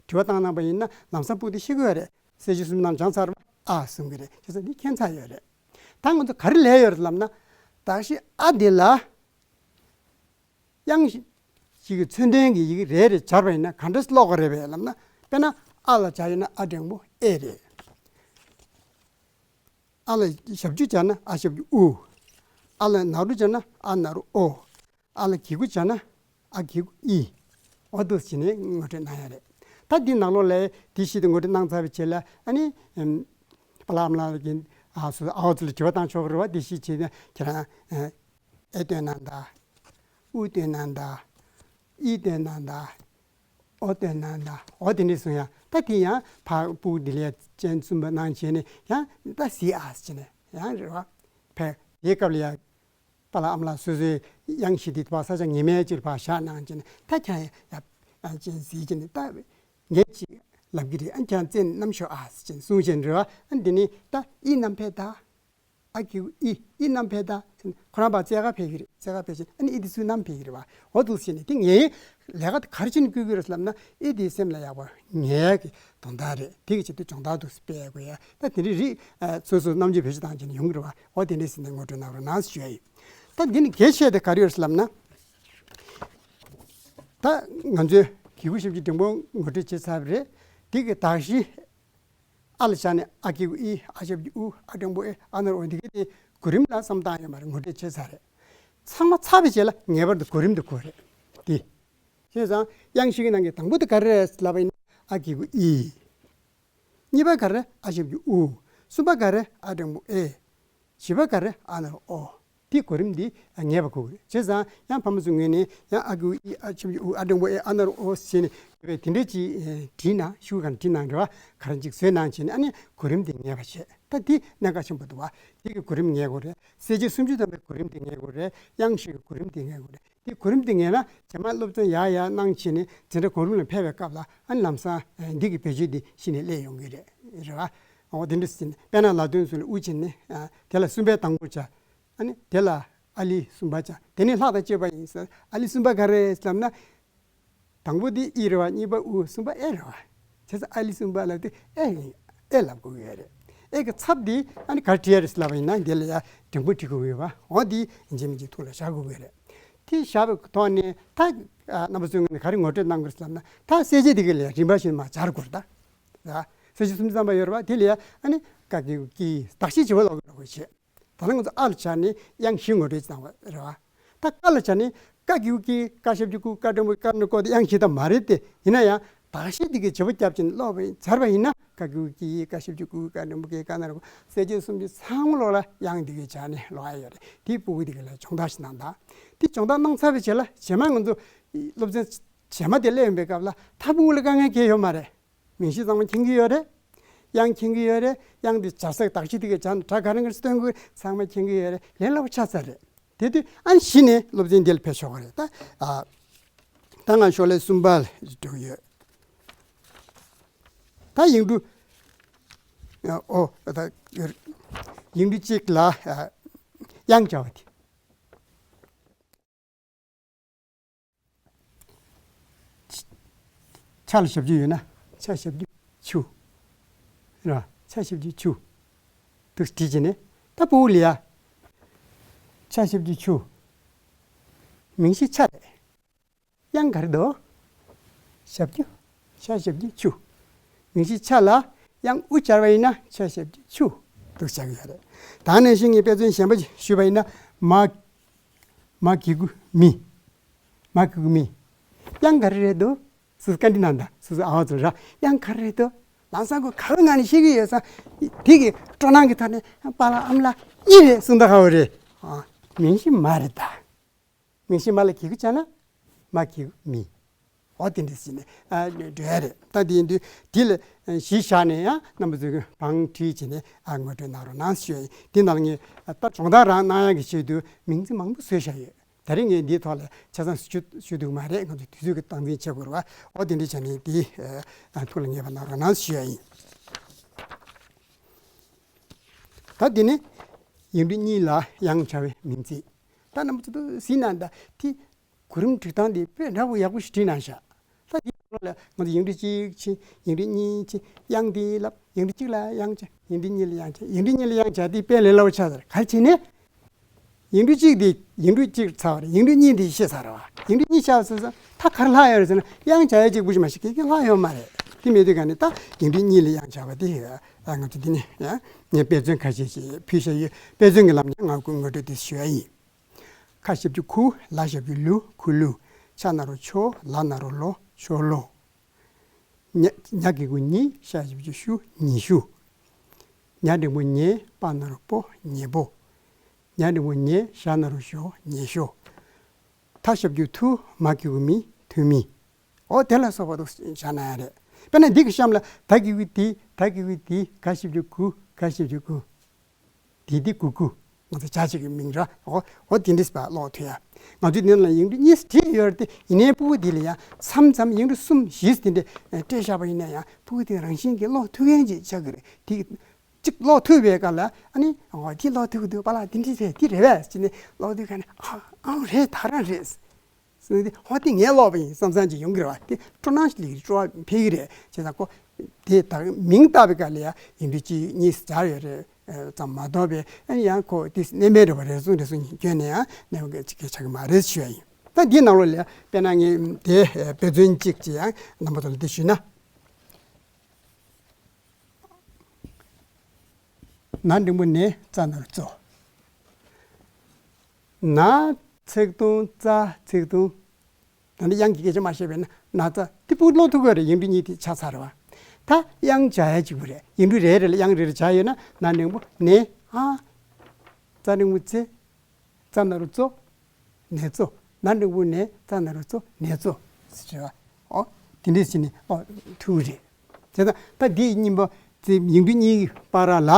དྲི་བ་བཏང་གནང་པ་ཡིན་ན་ལམ་སང་སྤུ་གུ་དེ་ཤེས་ཀྱི་ཡོད་རེད། གསལ་བྱེད་གསུམ་རྣམས་སྦྱངས་ཚར་བ་ཨ་གསུང་གི་རེད། བྱས་ཙང་འདི་མཁྱེན་ཚར་ཡོད་རེད། ད་ང་ཚོ་ག་རེ་ལས་ཡོད་རེད་ལབ་ན། གདགས་གཞི་ཨ་འདི་ལ་དབྱངས་ཤིག་གི་མཚོན་དོན་གྱི་ཡི་གེ་རེ་རེ་སྦྱར་བ་ཡིན་ན་ག་འདྲ་ཀློག་གི་རེད་པས་ལབ་ན། དཔེར་ན་ཨ་ལ་སྦྱར་ཡོད་ན་ཨ་འགྲེང་བུ་ཨེ་རེད། ཨ་ལ་ཞབས་ཀྱུ་སྦྱར་ན་ཨ་ཞབས་ཀྱུ་ཨུ། ཨ་ལ་ན་རོ་སྦྱར་ན་ཨ་ན་རོ་ཨོ། ཨ་ལ་གི་གུ་སྦྱར་ན་ཨ་གི་གུ་ཨི། འོ་འདུག་སེ་བྱས་ནས་ངོ་སྤྲོད་གནང་ཡ་རེད། ད་འདི་ནང་ལོགས་ལ་འདི་བཞི་དེ་ངོ་སྤྲོད་གནང་ཚར་བའི་རྗེས་ལ། ཨ་ནི་ཨམ་པཱ་ལགས་ཨ་མ་ལགས་ཀྱིས་ཨ་སོ་ཨ་ཝ་ཚོ་ལ་དྲི་བ་བཏང་ཆོག་གི་རེད་བ། འདི་བཞི་བྱས་ནས་ཁྱེད་རང་ཨེ་བཏོན་གནང་དང་། ཨུ་བཏོན་གནང་དང་། ཨི་བཏོན་གནང་དང་། ཨོ་བཏོན་གནང་དང་། འོ་དེ་འདྲས་གསུང་ཡ། ད་དེ་ཡང་ཕར་སྤུ་གུ་འདི་ལ་ཡ་སྤྱན་གསུམ་པ་གནང་བྱས་ནས་ཡང་ད་གཟིགས་ཨ་ཟེར་བྱས་ནས་ཡང་རེད་བ། ཕར་དེའི་སྐབས་ལ་ཡ། པཱ་ལགས་ཨ་མ་ལགས་སོ་སོའི་དབྱངས་བཞི་དེ་ཕར་ས་ཆ་ངེས་མེད་ཅིག་ལ་ཕར་བཞག་གནང་བྱས་ནས། ད་ཁྱེད་ཡ་ཨ་ཅེ་གཟིགས་བྱས་ནས་ད་ངས་ཅིག་ལབ་ཀྱི་རེད། ཨ་ཁྱེད་རང་རྩེ་ནས་བསྣམས་ཤོག་ཨ་ཟེར་བྱས་ནས་གསུང་བྱས་ནས་རེད་བ། ཨ་འདི་ནི་ད་ཨི་བསྣམས་ཕེབས་དང་། ཨ་གི་གུ་ཨི། ཨི་བསྣམས་ཕེབས་དང་ཟེར་ནས་ཁོ་རང་ཕར་རྩེ་ག་ཕེབས་ཀྱི་རེད། རྩེ་ག་ཕེབས་བྱས་ནས་ཨ་ནི་ཨི་འདི་ཚུར་བསྣམས་ཕེབས་ཀྱི་རེད་བ། འོ་འདུག་སེ་བྱས་ནས་དེ་ངས་ལས་ཀ་དེ་ག་རེ་བྱས་ནས་བསྐུལ་གྱི་རེད་ལབ་ན། ཨི་འདི་སེམས་ལ་ཡག་པོ་ངེས་ཀྱི་དོན་དག་རེད། དེ་གི་ཆེད་དུ་སྦྱོང་བརྡར་འདུག་སེ་སྤེལ་དགོས་ཡ། ད་དེ་འདྲའི་རིགས་ཨ་སོ་སོ་རྣམ་དཔྱོད་བེད་སྤྱོད་བཏང་བྱས་ནས་ཡོང་གི་རེད་བ། འོ་དེ་འདྲས་ཟེར་ནས་ངོ་སྤྲོད་གནང་རོགས་གནང་ཞུ་ཡ་ཡིན། ད་འདི་ནི་གལ་ཆེ་དེ་ག་རེ་ཡོད་ཟེར་ལབ་ན། ད་ང་ཚོའི་གི་གུ་ཞབས་ཀྱུ་འགྲེང་བུ་ངོ་སྤྲོད་བྱས་ཚར་བ་རེད། འདི་གི་གདགས་གཞི་ཨ་ལ་བཞག་ནས་ཨ་གི་གུ་ཨི། ཨ་ཞབས་ཀྱུ་ཨུ། ཨ་འགྲེང་བུ་ཨེ། ཨ་ན་རོ་ཨོ། འདི་གི་དེ་གོ་རིམ་ལ་བསམ་བཏང་ཡོད་མ་རེད། ངོ་སྤྲོད་བྱས་ཚར་རེད། ཚང་མ་ཚར་བའི་རྗེས་ལ་ངེས་པར་དུ་གོ་རིམ་དེ་གོ་རེད། འདི། བྱས་ཙང་དབྱངས་བཞི་གི་ནང་གི་དང་པོ་དེ་ག་རེ་རེད་ལབ་པ་ཡིན་ན་ཨ་གི་གུ་ཨི། གཉིས་པ་ག་རེ། ཨ་ཞབས་ཀྱུ་ཨུ། གསུམ་པ་ག་རེ། ཨ་འགྲེང་བུ་ཨེ། བཞི་པ་ག་རེ། ཨ་ན་རོ་ཨོ། དེའི་གོ་རིམ་འདི་ངེས་པ་དགོས་ཀྱི་རེད། བྱས་ཙང་ཡང་ཕ་མ་ཚོའི་ངོས་ནས་ཡང་ཨ་གི་གུ་ཨི། ཨ་ཞབས་ཀྱུ་ཨུ། ཨ་འགྲེང་བུ་ཨེ། ཨ་ན་རོ་ཨོ་ཟེར་ནས་དེ་འདྲས་ཅིག་བྲིས་ན། ཤོག་གུ་གང་བྲིས་ན་འགྲོ་བ་ག་རེ་ཅིག་བཟོས་གནང་བྱས་ནས། ཨ་ནི་གོ་རིམ་འདི་ངེས་པ་བྱས། ད་འདི་གནད་འགག་ཆེན་པོ་འདུག་བ། འདི་གི་གོ་རིམ་ངེས་དགོས་རེད། གསལ་བྱེད་སུམ་ཅུ་ཐམ་པའི་གོ་རིམ་འདི་ངེས་དགོས་རེད། དབྱངས་བཞི་གི་གོ་རིམ་འདི་ངེས་དགོས་རེད། དེ་གོ་རིམ་དེ་ངེས་ན་རྗེས་མ་སློབ་ཚན་ཡར་ཡར་གནང་བྱས་ནས་འཛིན་གྲྭ་གོ་རིམ་ལ་ཕེབས་པའི་སྐབས་ལ། ཨ་ནི་ལམ་སང་ཨ་འདི་གི་བེད་སྤྱོད་འདི་གཞི་ནས་སླེབས་ཡོང་གི་རེད། རེད་བ། འོ་དེ་འདྲ་ཟེར་ནས་དཔེར་ན་ལ་དོན་གསུམ་ལ་དབུ་བྱས་ནས། ཨ་དེ་ལ་གསུམ་པའི་དང་པོ་བྱ། ཨ་ནི་དེ་ལ་ཨ་ལི་གསུམ་པ་བྱ། དེ་ནས་ལྷག་དང་བཅས་པ་ཡིན་ཟེར། ཨ་ལི་གསུམ་པ་ག་རེ་ལབ་ན། དང་པོ་འདི་ཨི་རེད་བ། གཉིས་པ་ཨུ། གསུམ་པ་ཨེ་རེད་བ། བྱས་ཙང་ཨ་ལི་གསུམ་པ་ལབ་དུས་ཨེ་ཡིན། ཨེ་ལབ་དགོས་ཀྱི་ཡོད་རེད། ཨེ་གི་ཚབ་དེ་ཨ་ནི་ག་རེ་བྲིས་ཡ་རེད་ལབ་པ་ཡིན་ན། འདི་ལ་ཡ་འགྲེང་བུ་བྲིས་དགོས་ཀྱི་ཡོད་པ། འོ་འདི་ཡིན་གཅིག་མིན་གཅིག་ཐུགས་ལ་བཞག་དགོས་ཀྱི་རེད། དེ་བཞག་པའི་ཐོག་ནས་ད་རྣམ་པ་ཚོའི་ངོས་ནས་ག་རེ་ངོ་སྤྲོད་གནང་དགོས་ཟེར་ལབ་ན། ད་གསལ་བྱེད་དེ་གི་ལ་ཡ་རིམ་པ་བཞིན་མར་སྦྱར་དགོས་རེད་ད། གསལ་བྱེད་སུམ་ཅུ་ཐམ་པ་ཡོད་རེད་པ། དེ་ལ་ཡ་ཨ་ནི་ཀ་གི་གུ་ཀི་གདགས་གཞི་བྱེད་པ་ཀློག་དགོས་རེད། ད་ལྟ་ང་ཚོ་ཨ་ལ་སྦྱར་ནས་དབྱངས་བཞི་ངོ་སྤྲོད་ཅིག་བཏང་བ་རེད་བ། ད་ཀ་ལ་སྦྱར་ནས་ཀ་གི་གུ་ཀི། ཀ་ཞབས་ཀྱུ་ཀུ། ཀ་འགྲེང་བུ་ཀ། ཀ་འགྲེང་བུ་ཀོ། དེ་དབྱངས་བཞི་ད་མ་རེད་དེ། ཡིན་ན་ཡང་གདགས་གཞི་དེ་གི་བྱེད་པོ་རྒྱབ་བྱས་ནས་ཀློག་པ་ཡིན། སྦྱར་བ་ཡིན་ན་ཀ་གི་གུ་ཀི། ཀ་ཞབས་ཀྱུ་ཀུ། ཀ་འགྲེང་བུ་ཀི། ཀ་ན་རོ་ཀོ། གསལ་བྱེད་སུམ་ཅུ་ཚང་མ་ལོག་ལ་དབྱངས་དེ་གི་སྦྱར་ནས་ཀློག་ཡ་ཡོད་རེད། དེ་སྤུ་གུ་དེ་གི་ལ་སྦྱོང་བརྡར་ཞིག་གནང་དང་། དེ་སྦྱོང་བརྡར་གནང་ཚར་བའི་རྗེས་ལ་རྗེས་མ་ང་ཚོ་སློབ་ཚན་རྗེས་མ་དེ་སླེབས་ཡོང་པའི་སྐབས་ལ་ད་སྤུ་གུ་ལ་དཀའ་ངལ་གང་ཡང་ཡོད་མ་རེད། མིང་གཞི་ཚང་མ་མཁྱེན་གྱི་ཡོད་རེད། དབྱངས་མཁྱེན་གྱི་ཡོད་རེད། དབྱངས་དེ་སྦྱར་སའི་གདགས་གཞི་དེ་གའི་སྦྱར་ནས་སྒྲ་ག་རེ་ག་རེ་སྟོན་དགོས་ཚང་མ་མཁྱེན་གྱི་ཡོད་རེད། ལས་སླ་པོ་ཆགས་ཚར་རེད། དེ་དུས་ཨ་ནི་གཞི་ནས་སློབ་ཚན་འདི་ལ་ཕེབས་ཆོག་གི་རེད་ད། ཨ། ད་ང་ཤོག་ལྷེ་གསུམ་པ་ལ་འགྲོ་གི་ཡོད། ད་ཡིག་འབྲུ། ཨོ་ད་ཡིག་འབྲུ་གཅིག་ལ་ཨ་དབྱངས་སྦྱར་བ་དེ། ཆ་ལ་ཞབས་ཀྱུ་ཡོད་ན་ཆ་ཞབས་ཀྱུ་ཆུ། རེད་བ། ཆ་ཞབས་ཀྱུ་ཆུ། འདུག་བྲིས་བྱས་ནས་ད་སྤུ་གུ་ལ་ཡ། ཆ་ཞབས་ཀྱུ་ཆུ། མིང་གཞི་ཆ་རེད། དབྱངས་ག་རེ་འདུག་ཞབས་ཀྱུ། ཆ་ཞབས་ཀྱུ་ཆུ། མིང་གཞི་ཆ་ལ་དབྱངས་ཨུ་སྦྱར་བ་ཡིན་ན་ཆ་ཞབས་ཀྱུ་ཆུ། འདུག་བྱ་གི་ཡོད་རེད། ད་ནང་བཞིན་ངས་དཔེ་མཚོན་གཞན་པ་ཞིག་ཞུས་པ་ཡིན་ན། མ། མ་གི་གུ་མི། མ་གི་གུ་མི། དབྱངས་ག་རེ་རེད་འདུག་སོ་སོ་བཀའ་འདྲི་གནང་དང་། སོ་སོ་ཨ་བ་ཚོ་ར། དབྱངས་ག་རེ་རེད་འདུག་ལམ་སང་ཁོ་ག་བའི་ངང་ནས་ཤེས་ཀྱི་ཡོད་ཙང་། དེ་གི་སྤྲོ་སྣང་གི་ཐོག་ནས་པཱ་ལགས་ཨ་མ་ལགས་ཨི་རེད་གསུངས་ད་ག་བ་རེད། ཨ། མིང་གཞི་མ་རེད་ད། མིང་གཞི་མ་ལ་གི་གུ་བྱས་ན་མ་གི་གུ་མི། འོ་དེ་འདྲ་ཟེར་ནས་ཨ་འགྲོ་ཡ་རེད། ད་དེ་ཡིན་དུས་དེ་ལ་གཞི་བཞག་ནས་ཡང་རྣམ་པ་ཚོས་བང་བྲིས་བྱས་ནས་ཨ་ངོ་སྤྲོད་གནང་རོགས་གནང་ཞུ་ཡ་ཡིན། དེ་ནང་ངས་ད་སྦྱོང་བརྡར་རང་གནང་ཡ་གི་ཆེད་དུ་མིང་ཚིག་མང་པོ་བཟོས་བཞག་ཡོད། ད་རེས་ངས་འདིའི་ཐོག་ལ་ཆ་ཚང་ཞུ་ཞུ་ཐུབ་ཀྱི་མ་རེད། ང་ཚོ་དུས་ཚོད་ཀྱི་སྟངས་འཛིན་བྱེད་དགོས་རེད་བ། འོ་དེ་འདྲ་བྱས་ནས་དེ་ཨ་ཐུགས་ལ་ངེས་པ་གནང་རོགས་གནང་ཞུ་ཡ་ཡིན། ད་དེ་ནས་ཡིག་འབྲུ་གཉིས་ལ་དབྱངས་སྦྱར་བའི་མིང་ཚིག་ད་རྣམ་པ་ཚོ་གཟིགས་གནང་དང་། དེ་གོ་རིམ་སྒྲིག་སྟངས་དེ་དཔེ་འདྲ་པོ་ཡག་པོ་ཞིག་བྲིས་གནང་ཤག་ད་དེའི་ནང་ལ་ང་ཚོ་ཡིག་འབྲུ་གཅིག་ཕྱིན། ཡིག་འབྲུ་གཉིས་ཕྱིན། དབྱངས་དེ་ལབ། ཡིག་འབྲུ་གཅིག་ལ་དབྱངས་སྦྱར། ཡིག་འབྲུ་གཉིས་ལ་དབྱངས་སྦྱར། ཡིག་འབྲུ་གཉིས་ལ་དབྱངས་སྦྱར་དེ་དཔེ་ལས་སླ་པོ་ཆགས་ཚར། ག་རེ་བྱས་ནས། ཡིག་འབྲུ་གཅིག་དེ་ཡིག་འབྲུ་གཅིག་ཚར་བ་རེད། ཡིག་འབྲུ་གཉིས་དེ་ཤེས་ཚར་བ། ཡིག་འབྲུ་གཉིས་ཤར་སོང་ཙང་ད་ག་རེ་ལྷག་ཡོད་རེད་ཟེར་ན། དབྱངས་སྦྱར་ཡ་གཅིག་པུ་ཞིག་མ་གཏོགས་གང་ཡང་ལྷག་ཡོད་མ་རེད། དེ་མེད་དུས་ག་ནས་ད་ཡིག་འབྲུ་གཉིས་ལ་དབྱངས་སྦྱར་བ་དེ་ཡོད། ཨ། ང་ཚོ་འདི་ནས་ཡང་ངས་དཔེ་མཚོན་ཁ་ཤས་ཤིག་ཕུལ་བཞག་ཡོད། དཔེ་མཚོན་གྱི་ལམ་ནས་ང་ཀུན་ངོ་སྤྲོད་དེ་ཞུ་ཡ་ཡིན། ཁ་ཞབས་ཀྱུ་ཁུ། ལ་ཞབས་ཀྱུ་ལུ། ཁུ་ལུ། ཆ་ན་རོ་ཆོ། ལ་ན་རོ་ལོ། ཆོ་ལོ། ཉ། ཉ་གི་གུ་ཉི། ཤ་ཞབས་ཀྱུ་ཤུ། ཉི་ཤུ། ཉ་འགྲེང་བུ་ཉེ། པ་ན་རོ་པོ། ཉེ་པོ། ཉ་འགྲེང་བུ་ཉེ། ཞ་ན་རོ་ཞོ། ཉེ་ཤོ། ཐ་ཞབས་ཀྱུ་ཐུ། མ་གི་གུ་མི། ཐུ་མི། འོ་དེ་ལ་སོགས་པ་དང་སྦྱར་ན་ཡང་རེད། དཔེར་ན་འདི་གི་གཤམ་ལ་ད་གི་གུ་དི། ད་གི་གུ་དི། ག་ཞབས་ཀྱུ་གུ། ག་ཞབས་ཀྱུ་གུ། དི་དི་གུ་གུ། ང་ཚོ་བྱ་བྱེད་ཀྱི་མིང་ར། འོ་འོ་དེ་འདྲས་པ་ཀློག་ཐུབ་ཡ། ང་ཚོའི་འདི་ནང་ལ་ཡིག་འབྲུ་གཉིས་བྲིས་ཡོད་རེད་དེ། ཡིན་ནའི་སྤུ་གུ་འདི་ལ་ཡང་མཚམས་མཚམས་ཡིག་འབྲུ་གསུམ་བཞི་དེ་འདྲས་སྤྲད་བཞག་པ་ཡིན་ན་ཡང་སྤུ་གུ་དེ་རང་བཞིན་གྱིས་ཀློག་ཐུབ་མཁན་ཅིག་ཆགས་ཀྱི་རེད། དེ་གཅིག་ཀློག་ཐུབ་པའི་སྐབས་ལ་ཨ་ནི། འོ་དེ་ཀློག་ཐུབ་ཀྱི་འདུག་པཱ་ལགས་དེ་འདྲས་རེད། དེ་རེད་པས་ཟེར་ནས་ཀློག་དུས་ག་ནས། ཨ་ཨང་རེད། ད་རང་རེད། སོང་དེ། ཧོ་དེ་ངས་ཀློག་པ་ཡིན་བསམ་བསམ་ཅིག་ཡོང་གི་རེད་བ། དེ་སྤྲོ་སྣང་ཞིག་ལ་སྤྲོ་བ་འཕེལ་གི་རེད། བྱས་ཙང་ཁོ་དེ་ད་མིང་བཏགས་པའི་སྐབས་ལ་ཡང་ཡིག་འབྲུ་གཅིག་གཉིས་སྦྱར་ཡོད་རེད་ཙམ་མ་གཏོགས་པའི། ཨ་ནི་ཡང་ཁོ་དེ་གནས་མལ་རེད་བ། རེ་ཟུང་རེ་ཟུང་བསྐྱོན་ནས་ཡང་གནས་བབ་འགའ་ཅིག་གི་ཆགས་ཀྱི་མ་རེད་ཞུ་ཡ་ཡིན། ད་འདིའི་ནང་ལོགས་ལ་ཡང་དཔེར་ན་ངས་དེ་དཔེ་མཚོན་གཅིག་ཅིག་ཡང་རྣམ་པ་ཚོ་ལ་འདི་ཞུས་ན། ན་འགྲེང་བུ་ནེ། ཙ་ན་རོ་ཙོ། ན་ཚིག་དུམ། ཙ་ཚིག་དུམ། ད་ནི་དབྱངས་ཀྱི་སྐད་ཆ་མ་བཤད་པས་ན། ན་ཙ། དེ་སྤུ་གུ་ཀློག་ཐུབ་ཀྱི་རེད། ཡིག་འབྲུ་གཉིས་དེ་ཆགས་ཚར་བ། ད་དབྱངས་སྦྱར་ཡ་གཅིག་པུ་རེད། ཡིག་འབྲུ་རེ་རེ་ལ་དབྱངས་རེ་རེ་སྦྱར་ཡོད་ན། ན་འགྲེང་བུ་ནེ། ཨ། ཙ་འགྲེང་བུ་ཙེ། ཙ་ན་རོ་ཙོ། ནེ་ཙོ། ན་འགྲེང་བུ་ནེ། ཙ་ན་རོ་ཙོ། ནེ་ཙོ་ཟེར་བ། ཨོ། དེ་འདྲས་བྱས་ནས་ཨོ་ཐུག་རེད། བྱས་ཙང་ད་འདི་གཉིས་པོ་ཙེ་ཡིག་འབྲུ་གཉིས་བར་ལ་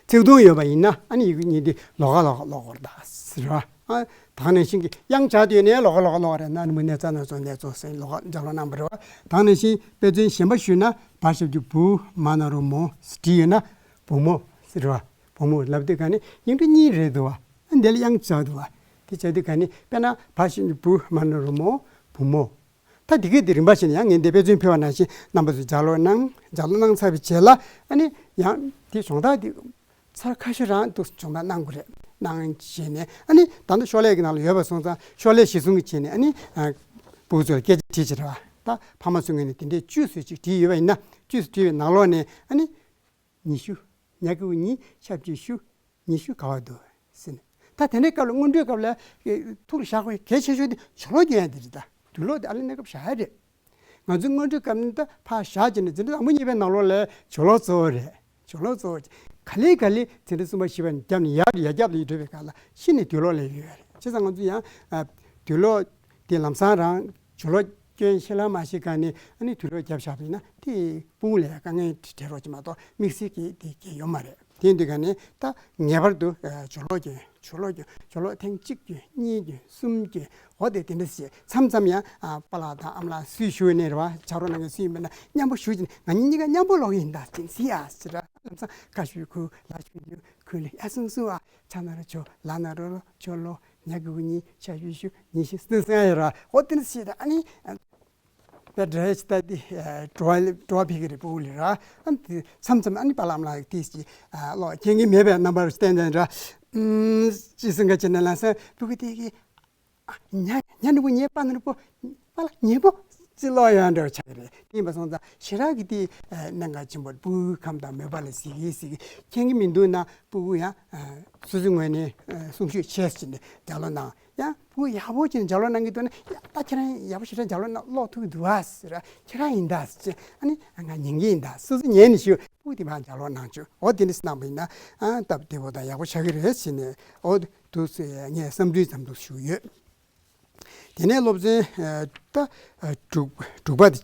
ཚིག་དུམ་ཡོད་པ་ཡིན་ན། ཨ་ནི་ཡིག་འབྲུ་གཉིས་འདི་ལོགས་ཀ་ལོགས་ཀ་ཀློག་དགོས་རེད་ད་ཟེར་བ། ཨ། ད་ནང་བཞིན་གྱི་དབྱངས་སྦྱར་དུས་ནས་ལོགས་ཀ་ལོགས་ཀ་ཀློག་རེད། ན་འགྲེང་བུ་ནེ། ཙ་ན་རོ་ཙོ། ནེ་ཙོ་ཟེར་ལོགས་ཀ་སྦྱར་ལོག་གནང་བ་རེད་བ། ད་ནང་བཞིན་དཔེ་མཚོན་གཞན་པ་ཞུས་ན། བ་ཞབས་ཀྱུ་བུ། མ་ན་རོ་མོ་ཟེར་བྲིས་ཡོད་ན། བུ་མོ་ཟེར་བ། བུ་མོ་ལབ་དུས་ག་ནས་ཡིག་འབྲུ་གཉིས་རེད་འདུག་བ། ཨ། འདི་ལ་དབྱངས་སྦྱར་འདུག་བ། དེ་བྱས་དུས་ག་ནས། དཔེར་ན་བ་ཞབས་ཀྱུ་བུ། མ་ན་རོ་མོ། བུ་མོ། ད་འདི་གའི་འདི་རིམ་པ་བཞིན་ཡང་ངས་འདི་དཔེ་མཚོན་ཕུལ་བ་ནང་བཞིན་རྣམ་པ་ཚོས་ལྗགས་ཀློག་གནང་། ལྗགས་ཀློག་གནང་ཚར་བའི་རྗེས་ལ་ཨ་ནི་ཡང་དེ་སྦྱོང་བརྡར་འདི་ཚར་ཁ་ཤས་རང་འདུག་སྦྱོང་བརྡར་གནང་དགོས་རེད། གནང་བྱས་ནས་ཨ་ནི་ད་ལྟ་ཤོག་ལྷེ་གི་ནང་ལ་ཡོད་པ་སོང་ཙང་ཤོག་ལྷེ་གཞིར་བཟུང་གི་བྱས་ནས་ཨ་ནི་ཕྲུ་གུ་ཚོ་ལ་སྐད་ཆ་དྲིས་བྱས་རེད་བ། ད་ཕ་མ་ཚོའི་ངོས་ནས་དེ་འདྲའི་བཅུས་བཟོས་ཅིག་བྲིས་ཡོད་པ་ཡིན་ན་བཅུས་བྲིས་པའི་ནང་ལོགས་ནས་ཨ་ནི་ཉི་ཤུ། ཉ་གི་གུ་ཉི་ཤ་བཅུ་ཤུ། ཉི་ཤུ་ག་བ་འདུག་ཟེར་ནས། ད་དེ་འདྲའི་སྐབས་ལ་སྔོན་འགྲོའི་སྐབས་ལ་ཨེ་ཐུགས་ལ་བཞག་དགོས་གལ་ཆེ་ཤོས་དེ་ཇོ་ལོ་སྐྱོན་ཡ་དེ་རེད། ད་དུག་ལོག་དེ་ཨ་ལས་གནས་སྐབས་བཞག་ཡ་རེད། ང་ཚོའི་སྔོན་འགྲོའི་སྐབས་ནི་ད་ཕར་བཞག་བྱས་ནས་འཛིན་གྲྭ་དང་པོ་གཉིས་པའི་ནང་ལོགས་ལ་ཇོ་ལོ་གཙོ་བོ་རེད། ཇོ་ལོ་གཙོ་བོ་ག་ལེ་ག་ལེ་འཛིན་གྲྭ་གསུམ་པ་བཞི་པ་ནས་བརྒྱབ་ནས་ཡར་ཡར་རྒྱབ་ལ་ཡི་འགྲོ་བའི་སྐབས་ལ་གཞི་ནས་དུག་ལོག་ལས་ཡོད་རེད། བྱས་ཙང་ང་ཚོ་ཡང་ཨ་དུག་ལོག་དེ་ལམ་སང་རང་ཇོ་ལོ་སྐྱོན་ཤེས་ལ་མ་ཤེས་ག་ནས་ཨ་ནི་དུག་ལོག་བརྒྱབ་བཞག་པ་ཡིན་ན་དེ་སྤུ་གུ་ལ་ཡང་དཀའ་ངལ་འཕྲད་རོགས་ཀྱི་མ་གཏོགས་དམིགས་བསལ་གྱི་དེ་གལ་ཡོད་མ་རེད། དེ་ཡིན་དུས་ག་ནས་ད་ངེས་པར་དུ་ཨ་ཇོ་ལོ་སྐྱོན་ཇོ་ལོ་སྐྱོན་ཇོ་ལོ་ཐེངས་གཅིག་སྐྱོན་གཉིས་སྐྱོན་གསུམ་སྐྱོན། འོ་དེ་དེ་འདྲ་ཞིག་མཚམས་མཚམས་ཡང་ཨ་པཱ་ལགས་དང་ཨ་མ་ལགས་སུས་ཞུ་ནས་རེད་བ། ཇ་རོགས་གནང་མཁན་སུ་ཡིན་པ་ན་མཉམ་པོ་ཞུ་བྱས་ནས་ང་གཉིས་གཉིས་ཀ་མཉམ་པོ་ཀློག་གི་ཡིན་ད་ཅིང་སི་ཨ་ཟེར་ར། ལམ་སང་ཁ་ཞུ་ཁུ་ལ་ཞུ་རྒྱུ་ཁུ་ལ་ཨ་སུང་སུ་ཨ་ཆ་ན་རོ་ཆོ་ལ་ན་རོ་རོ་ཆོ་ལོ་ཉ་གི་གུ་ཉི་ཤ་ཞུ་ཞུ་ཉི་ཤི་སུ་སུ་ཨ་ཡོད་ར། འོ་དེ་འདྲ་ཞིག་ད་ཨ་ནི་ད་འདྲ་ཞིག་ད་དེ་བྲོ་བ་བྲོ་བ་ཕེབས་ཀྱི་རེད། སྤུ་གུ་ལ་ར། ཨ་ནི་དེ་མཚམས་མཚམས་ཨ་ནི་པཱ་ལགས་ཨ་མ་ལགས་དེ་ཞིག་ཀློག་མཁྱེན་གྱི་མེད་པའི་རྣམ་པར་བསྟན་ཏེ་ར། ཅི་སེང་ག་ཅི་ན་ལ་ས་སྤུ་གུ་དེ་གི་ཉ་ཉ་ནི་བུ་ཉེ་པ་ནི་བུ་པཱ་ལགས་ཉེ་བུ་ཅི་ལོ་ཡང་འདྲ་ཆགས་ཀྱི་རེད། དེ་ཡིན་པ་སོང་ཙང་ཞེ་དྲག་གི་དེ་གནད་འགག་ཆེན་པོ་སྤུ་གུའི་ཁམས་དང་མོས་པ་ལ་གཟིགས་ཀྱི་གཟིགས་ཀྱི་མཁྱེན་གྱི་མི་འདུག་ན་སྤུ་གུ་ཡང་སོ་སོའི་ངོས་ནས་གསུང་ཤོད་བྱས་ཟིན་ནས་ལྗགས་ཀློག་གནང་། ཡང་སྤུ་གུ་ཡག་པོ་བྱས་ནས་ལྗགས་ཀློག་གནང་གི་འདུག་ན་ཡ་ད་ཁྱེད་རང་ཡག་པོ་ཞེ་དྲག་ལྗགས་ཀློག་གནང་ཀློག་ཐུབ་ཀྱི་འདུག་ཨ་ཟེར། ཁྱེད་རང་ཡིན་ད་ཟེར་ཨ་ནི་ང་ཉན་གྱི་ཡིན་ད་སོ་སོ་ཉན་ནས་ཞུ། སྤུ་གུ་དེ་མར་ལྗགས་ཀློག་གནང་བྱུང་། འོ་དེ་འདྲ་གནང་པ་ཡིན་ན་ཨ་སྟབས་བདེ་པོ་དང་ཡག་པོ་ཆགས་ཀྱི་རེད་ཟེར་ནས་འོ་འདུག་ཟེར་ངས་བསམ་ཚུལ་ཙམ་འདུག་ཞུ་ཡོད། དེ་ནས་སློབ་ཚན་ད་དྲུག་དྲུག་པ་དེ་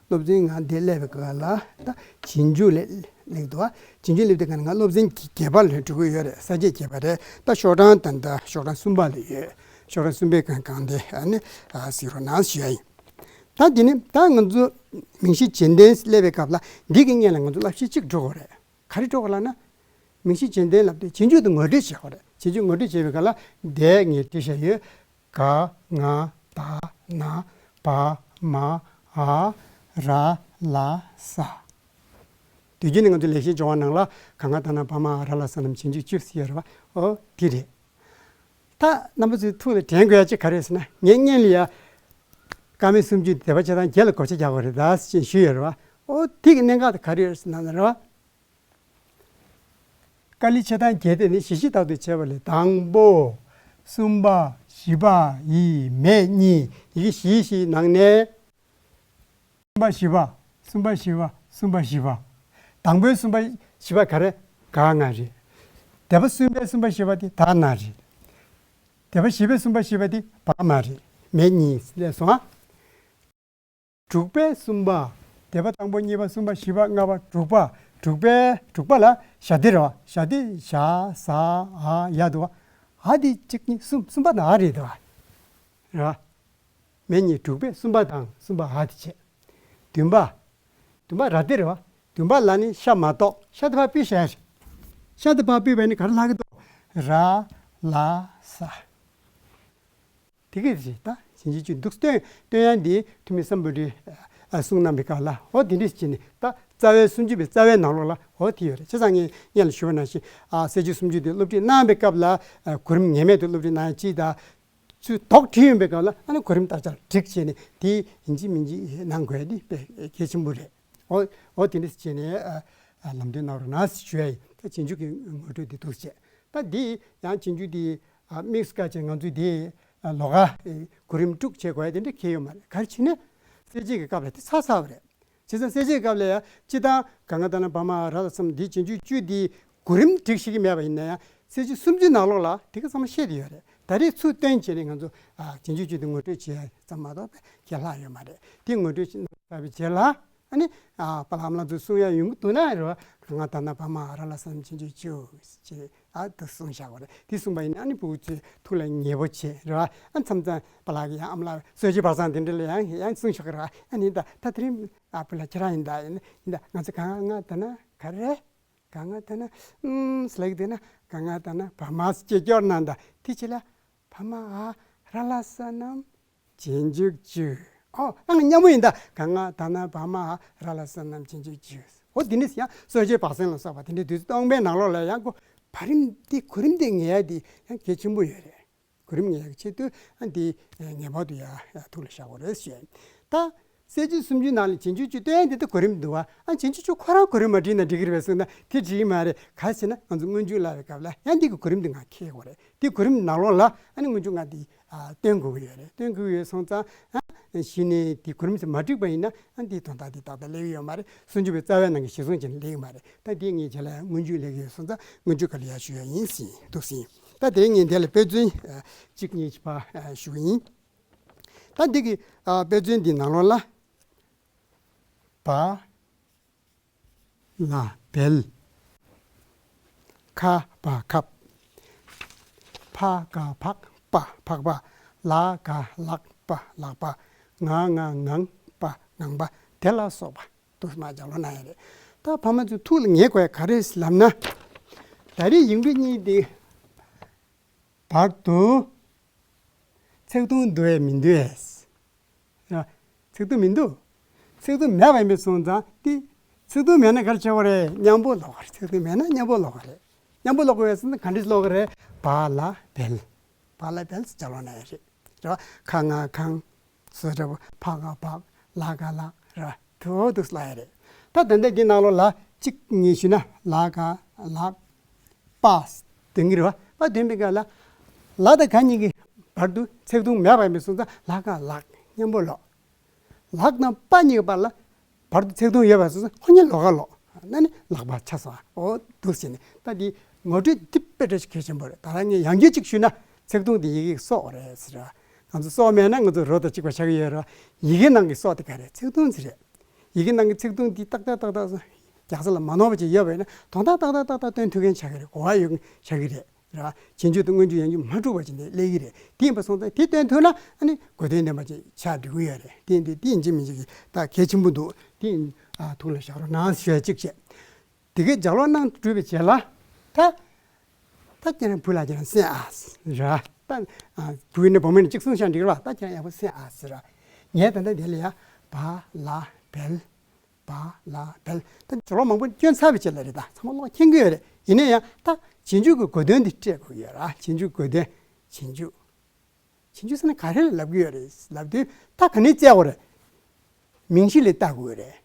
སློབ་ཚན་ང་འདི་སླེབས་པའི་སྐབས་ལ་ད་རྗེས་འཇུག་ལས་སླེབས་འདུག་རྗེས་འཇུག་སླེབས་དུས་ང་སློབ་ཚན་བརྒྱད་པ་ལ་འགྲོ་གི་ཡོད་རེད། ས་བཅད་བརྒྱད་པ་རེད། ད་ཤོག་གྲངས་ད་ད་ཤོག་གྲངས་གསུམ་པ་ལ་ཡོད། ཤོག་གྲངས་གསུམ་པའི་སྒང་སྒང་དེ་ཨ་ནི་གཟིགས་རོགས་གནང་ཞུ་ཡ་ཡིན། ད་འདི་ནི་ད་ང་ཚོ་མིང་གཞི་རྗེས་ལྡན་སླེབས་པའི་སྐབས་ལ་འདི་གི་སྔོན་ལ་ང་ཚོ་བསླབ་གཞི་གཅིག་འགྲོ་དགོས་རེད། ག་རེ་འགྲོ་དགོས་ལབ་ན། མིང་གཞི་རྗེས་ལྡན་ལབ་དུས་རྗེས་འཇུག་དེ་ངོ་སྤྲོད་བྱེད་དགོས་རེད། རྗེས་འཇུག་ངོ་སྤྲོད་བྱེད་པའི་སྐབས་ལ་འདས་ངས་བྲིས་བཞག་ཡོད། ག་ང་ད་ན་བ་མ་འ་ར་ལ་ས། དུས་རྒྱུན་ནས་ང་ཚོ་ལེགས་བཤད་ལྗོན་དབང་ནང་ལ་ག་ང་ད་ན་བ་མ་འ་ར་ལ་ས་རྣམས་རྗེས་འཇུག་བཅུ་ཟེར་ཡོད་རེད་བ། ཨོ་དེ་རེད། ད་རྣམ་པ་ཚོའི་ཐུགས་ལ་དྲན་དགོས་ཡ་གཅིག་ག་རེ་རེད་ཟེར་ན་ངས་སྔོན་ལ་ཡ། ཀ་མད་སུམ་ཅུ་སྡེ་པ་བྱེ་ཐང་བརྒྱད་ལ་བགོ་བཤའ་རྒྱག་དགོས་རེད་ད་ཅེས་ཞུས་ཡོད་རེད་བ། ཨོ་དེ་གི་གནད་འགག་དེ་ག་རེ་ཡོད་ཟེར་ན་རེད་བ། ཀ་ལི་བྱེ་ཐང་བརྒྱད་དེ་ནི་བཞི་བཞི་ལྟར་དུ་བྱས་པ་ལས་དང་པོ། གསུམ་པ། བཞི་པ་ཡི་མེད་གཉིས་ཡི་གེ་བཞི་བཞི་ནང་ནས། གསུམ་པ་བཞི་པ། གསུམ་པ་བཞི་པ། གསུམ་པ་བཞི་པ། དང་པོའི་གསུམ་པ་བཞི་པ་ག་རེ། ག་ང་རེད། སྡེ་པ་གསུམ་པའི་གསུམ་པ་བཞི་པ་དེ་ད་ན་རེད། སྡེ་པ་བཞི་པའི་གསུམ་པ་བཞི་པ་དེ་བ་མ་རེད། མེད་གཉིས་སླེབས་སོང་ཨ། དྲུག་པའི་གསུམ་པ། སྡེ་པ་དང་པོ་གཉིས་པ་གསུམ་པ་བཞི་པ་ལྔ་པ་དྲུག་པ། དྲུག་པའི་དྲུག་པ་ལ་ཞ་སྡེ་རེད་བ། ཞ་སྡེ་ཞ་ཟ་འ་ཡ་འདུག་བ། འ་དེ་གཅིག་གཉིས་གསུམ། གསུམ་པ་ན་རེད་འདུག་བ། རེད་བ། མེད་གཉིས་དྲུག་པའི་གསུམ་པ་དང་གསུམ་པ་འ་དེ་བྱས། བདུན་པ། བདུན་པ་ར་སྡེ་རེད་བ། བདུན་པ་ལ་ནི་ཤ་མ་གཏོགས་ཤ་དེ་ཕར་ཕུད་བཞག་ཡ་རེད། ཤ་དེ་ཕར་ཕུད་པ་ནི་ག་རེ་ལྷག་གི་འདུག་ར་ལ་ས། དེ་གས་རེད་ད། རྗེས་འཇུག་བཅུ་འདུག་སྟོན་སྟོན་ཡ་འདི་ཐུ་མི་སམ་བྷོ་ཊ་གསུང་གནང་བའི་སྐབས་ལ་འོ་དེ་འདྲས་བྱས་ནས་ད་རྩ་བའི་སུམ་ཅུ་པའི་རྩ་བའི་ནང་ལོགས་ལ་འོ་དེ་ཡོད་རེད། བྱས་ཙང་ངས་སྔོན་ལ་ཞུས་པ་ནང་བཞིན་ཨ་གསལ་བྱེད་སུམ་ཅུ་དེ་སློབ་ཁྲིད་གནང་བའི་སྐབས་ལ་ཨ་གོ་རིམ་ངེས་མེད་དུ་སློབ་ཁྲིད་གནང་ཡ་གཅིག་དང་། ཚུར་དོགས་བྲིས་ཡོང་བའི་སྐབས་ལ་ཨ་ནི་གོ་རིམ་ལྟར་ཆར་བསྒྲིགས་བྱས་ནས་དེ་ཡིན་གཅིག་མིན་གཅིག་གནང་དགོས་ཡ་དེ་དཔེ་གལ་ཆེན་པོ་རེད། འོ་འོ་དེ་འདྲས་བྱས་ནས་ཨ་ཨ་ལམ་སྟོན་གནང་རོགས་གནང་ཞུ་ཡ་ཡིན། ད་རྗེས་འཇུག་གི་ངོ་སྤྲོད་དེ་འདུག་བྱས། ད་འདི་ཡང་རྗེས་འཇུག་དེ་ཨ་དམིགས་སུ་བཀར་བྱས་ང་ཚོས་དེ་ཨ་ལོགས་ཀ་ཨེ་གོ་རིམ་དཀྲུག་བྱེད་དགོས་ཡ་དེ་འདྲ་གལ་ཡོད་མ་རེད། ག་རེ་བྱས་ན་གསལ་བྱེད་ཀྱི་སྐབས་ལ་དེ་ཚར་ཚར་བ་རེད། བྱས་ཙང་གསལ་བྱེད་སྐབས་ལ་ཡང་སྤྱིར་བཏང་ག་ང་ད་ན་བ་མ་འ་ར་ལ་ས་རྣམས་འདི་རྗེས་འཇུག་བཅུ་འདི་གོ་རིམ་སྒྲིག་ཤེས་ཀྱི་མེད་པ་ཡིན་ན་ཡང་གསལ་བྱེད་སུམ་ཅུའི་ནང་ལོགས་ལ་དེ་ག་ཚང་མ་བཤད་བསྡད་ཡོད་རེད། ད་རེས་ཚུར་བཏོན་བྱས་ནས་ང་ཚོ་ཨ་རྗེས་འཇུག་བཅུ་དེ་ངོ་སྤྲོད་བྱེད་ཡ་ཙམ་མ་གཏོགས་གལ་ལྷག་ཡོད་མ་རེད། དེ་ངོ་སྤྲོད་བྱས་ཚར་བའི་རྗེས་ལ་ཨ་ནི་ཨ་པཱ་ལགས་ཨ་མ་ལགས་ཚོས་གསུང་ཡ་ཡོང་གི་འདུག་ན་རེད་བ། ག་ང་ད་ན་བ་མ་འ་ར་ལ་ས་རྣམས་རྗེས་འཇུག་བཅུ་ཞེས། ཨ་ད་གསུངས་བཞག་པ་རེད། དེ་གསུངས་པ་ཡིན་ན་ཨ་ནི་སྤུ་གུ་ཚོས་ཐུགས་ལ་ཉེ་པོ་བྱེད་རེད་བ། ཨ་མཚམས་མཚམས་པཱ་ལགས་ཀྱིས་ཡང་ཨ་མ་ལགས་གསོལ་ཇ་བག་ཚང་དེ་འདྲ་ལ་ཡང་ཡང་གསུངས་བཞག་གི་རེད་བ། ཨ་ནི་ད་ད་དེ་རིང་ཨ་བུ་ལགས་ཁྱེད་རང་ཡིན་ད་ཡིན་ཡིན་ད་ང་ཚོ་ག་ང་ད་ན་ག་རེ་ག་ང་ད་ན་ཨུམ་ཟེར་ལབ་ཀྱི་འདུག་ན་ག་ང་ད་ན་བ་མ་ཟེར་སྐྱོར་གནང་ད་དེ་ཅི་ལ་བ་མ་འ་ར་ལ་ས་རྣམས་རྗེས་འཇུག་བཅུ། ཨོ་ཨང་མཉམ་པོ་ཡིན་ད། ག་ང་ད་ན་བ་མ་ཧ་ར་ལ་ས་རྣམས་ཅན་གྱི་རྒྱུ། ཨོ་དེ་ནི་ཡང་སོ་སྐྱེ་བག་ཟན་ལ་སོགས་པ་དེ་འདྲའི་བདུད་རྩི་སྟོང་པའི་ནང་ལོགས་ལ་ཡང་ཁོ་བར་རིམ་དེ་གོ་རིམ་དེ་ངེས་ཡ་དེ་ཡང་གལ་ཆེན་པོ་ཡོད་རེད། གོ་རིམ་ངེས་ཡག་ཆེད་དུ་ཨ་འདི་ངེས་པར་དུ་ཡ་ཐུགས་ལ་བཞག་དགོས་རེད་ཞེས། ད་གསལ་བྱེད་སུམ་ཅུའི་ནང་ལ་རྗེས་འཇུག་བཅུ་སྟོན་དེ་ད་གོ་རིམ་འདུག་བ། ཨ་རྗེས་འཇུག་བཅུ་ཁོ་རང་གོ་རིམ་མ་བྲིས་ན་འགྲིག་གི་རེད་པས་གསུངས་ན་དེ་འགྲིག་གི་མ་རེད། ག་རེ་ཟེར་ན་ང་ཚོ་སྔོན་འཇུག་ལབ་པའི་སྐབས་ལ་ཡང་འདི་གི་གོ་རིམ་འདི་ང་འཁྱེར་དགོས་རེད། འདི་གོ་རིམ་ནང་ལོགས་ལ་ཨ་ནི་སྔོན་འཇུག་ང་འདི་ཨ་སྟོན་དགོས་ཀྱི་ཡོད་རེད། སྟོན་དགོས་ཀྱི་ཡོད་སོང་ཙང་ཨ་གཞི་ནས་འདི་གོ་རིམ་ཟེར་མ་བྲིས་པ་ཡིན་ན་ཨ་འདིའི་དོན་དག་འདི་ཏག་ཏག་སླེབས་ཀྱི་ཡོད་མ་རེད། སུམ་ཅུ་པའི་རྩ་བའི་ནང་གི་གཞི་བཟུང་བྱས་ནས་སླེབས་ཀྱི་མ་རེད། ད་འདི་ངས་བྱས་ལ་སྔོན་འཇུག་སླེབས་ཀྱི་ཡོད་སོང་ཙང་སྔོན་འཇུག་ག་ལ་ཡ་ཞུ་ཡ་ཡིན་ཟིན་འདུག་ཟིན། ད་དེ་ངས་འདི་ལ་དཔེ་མཚོན་ཨ་གཅིག་གཉིས་ཕར་ཨ་ཞུ་གི་ཡིན། ད་འདི་གི་ཨ་དཔེ་མཚོན་འདི་ནང་ལོགས་ལ་བ་ལ་བལ། ཁ་བ་ཁབ། ཕ་ག་ཕག་པ་ཕག་པ། ལ་ག་ལག་པ་ལག་པ། ང་ང་ངང་པ་ངང་པ། དེ་ལ་སོགས་པ་དུ་མ་སྦྱར་ལོ་ན་ཡ་རེད། ད་ཕ་མ་ཚོ་ཐུགས་ལ་ངེས་དགོས་ཡ་ག་རེ་ལབ་ན། ད་རེས་ཡིག་འབྲུ་གཉིས་དེ། བར་དུ་ཚེག་དུང་འདུག་ཨེ་མི་འདུག་ཨེ། ཡ། ཚེག་དུང་མི་འདུག་ཚེག་དུང་མེད་པ་ཡིན་པའི་སོང་ཙང་དེ། ཚེག་དུང་མེད་ན་ག་རེ་བྱེད་དགོས་རེད། མཉམ་པོ་ཀློག་དགོས་རེད། ཚེག་དུང་མེད་ན་མཉམ་པོ་ཀློག་དགོས་རེད། མཉམ་པོ་ཀློག་དགོས་ཡོད་ཟེར་ན་ག་འདྲས་ཀློག་དགོས་རེད། བ་ལ་བལ། བ་ལ་བལ་ཟེར་ཀློག་ན་ཡ་རེད། རེད་བ། ཁ་ང་ཁང་། སོ་འདྲ་པོ་ཕ་ག་ཕག་ལ་ག་ལག་ར་ཐོ་དུ་སླ་ཡ་རེད། ད་ད་ལྟ་འདི་ནང་ལོགས་ལ་གཅིག་ངས་ཞུས་ན་ལ་ག་ལག་པ་དོན་གྱི་རེད་བ། པ་དོན་པའི་སྐབས་ལ་ལ་དང་ག་གཉིས་ཀྱི་བར་དུ་ཚེག་དུང་མེད་པ་ཡིན་པའི་སོང་ཙང་ལ་ག་ལག་མཉམ་པོ་ལོག་ལག་དང་པ་གཉིས་ཀྱི་བར་ལ་བར་དུ་ཚེག་དུང་ཡོད་པ་སོང་ཙང་ཁོ་གཉིས་ལོག་ག་ལོག་ན་ནི་ལག་པ་ཆགས་སོང་། འོ་འདུག་ཟེར་ནས་ད་འདི་ངོ་སྤྲོད་འདི་དཔེ་བཀྲ་ཤིས་གལ་ཆེན་པོ་རེད། ད་རང་ངས་ཡང་བསྐྱར་གཅིག་ཞུས་ན་ཚེག་དུང་འདི་ཡི་གེ་སྲོག་རེད་ཟེར་ར། ང་ཚོ་སྲོག་མེད་ན་ང་ཚོ་རོ་དང་གཅིག་པ་ཆགས་ཀྱི་ཡོད་ར། ཡི་གེ་ནང་གི་སྲོག་དེ་ག་རེད། ཚེག་དུང་ཟེར་རེད། ཡི་གེ་ནང་གི་ཚེག་དུང་འདི་ཏག་ཏག་ཏག་ཏག་རྒྱག་ས་ལ་མ་ནོར་བ་ཅིག་ཡོད་པ་ཡིན་ན་དོན་དག་ཏག་ཏག་ཏག་ཏག་སྟོན་ཐུབ་མཁན་ཆགས་ཀྱི་རེད། གོ་བ་ཡོད་མཁན་ཆགས་ཀྱི་རེད། ར། རྗེས་འཇུག་དང་སྔོན་འཇུག་ཡང་འཇུག་མ་འཁྲུག་པ་ཅིག་ནས་སླེབས་ཀྱི་རེད། དེ་ཡིན་པ་སོང་ཙང་དེ་སྟོན་ཐུབ་ན་ཨ་ནི་གོ་དོན་ལྡན་པ་ཅིག་ཆགས་འགྲོ་གི་ཡོད་རེད། དེ་ཡིན་དུས་དེ་ཡིན་གཅིག་མིན་གཅིག་གི་ད་གལ་ཆེན་པོ་འདུག་དེ་ཡིན་ཨ་ཐུགས་ལ་བཞག་རོགས་གནང་ཞུ་ཡ་གཅིག་བྱས། དེ་གའི་ལྗགས་ཀློག་གནང་གྲུབ་པའི་རྗེས་ལ་ད་ད་ཁྱེད་རང་བུ་ལ་ཁྱེད་རང་གསན་ཨ་ར། ད་ཨ་བུ་ཡིན་ན་བུ་མོ་ཡིན་ན་གཅིག་གསུངས་ཤག་འགྲིག་ར། ད་ཁྱེད་རང་ཡག་པོ་གསན་ཨ་ཟེར་ར། ངས་ད་ལྟ་དེ་ལ་ཡ་བ་ལ་བལ། བ་ལ་བལ། ད་ལྗགས་ཀློག་མང་པོ་སྐྱོན་ཚར་བའི་རྗེས་ལ་རེད། ད་ཚང་མ་ཀློག་མཁྱེན་གྱི་ཡོད་རེད། ཡིན་ན་ཡང་ད་རྗེས་འཇུག་གི་གོ་དོན་འདི་སྤྲད་དགོས་ཡོད་ར། རྗེས་འཇུག་གོ་དོན། རྗེས་འཇུག་རྗེས་འཇུག་ཟེར་ན་ག་རེ་ལ་ལབ་ཀྱི་ཡོད་རེད་ལབ་དུས་ད་ག་ནས་བཙལ་དགོས་རེད། མིང་གཞི་ལ་ལྟ་དགོས་རེད།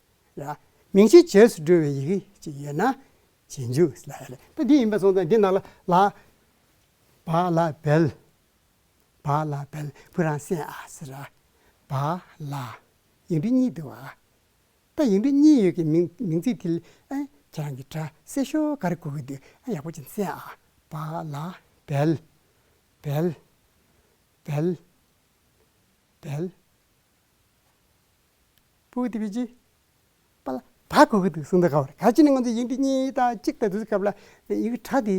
ར། མིང་གཞི་རྗེས་སུ་འགྲོ་བའི་ཡི་གེ་ཅིག་ཡོད་ན་རྗེས་འཇུག་ལ་ཡ་རེད། ད་འདི་ཡིན་པ་སོང་ཙང་འདི་ནང་ལ་ལ། བ་ལ་བལ། བ་ལ་བལ། བུ་རང་གསན་ཨ་ཟེར་ར། བ་ལ། ཡིག་འབྲུ་གཉིས་འདུག་བ། ད་ཡིག་འབྲུ་གཉིས་ཡོད་ཀྱི་མིང་མིང་ཚིག་དེ་ལ་ཨ་ཁྱེད་རང་གི་སྒྲ་གསལ་ཤོས་ག་རེ་གོ་གི་འདུག་ཨ་ཡག་པོ་ཅིག་གསན་ཨ། བ་ལ་བལ། བལ། བལ། བལ། ཕྲུ་གུ་དེ་བས་ཅི། པ་ལ་བ་གོ་གི་འདུག་གསུང་ད་ག་བ་རེད། ག་ཅི་ནས་ང་ཚོ་ཡིག་འབྲུ་གཉིས་དང་གཅིག་དང་དུས་སྐབས་ལ་ཡི་གེ་སྒྲ་དེ་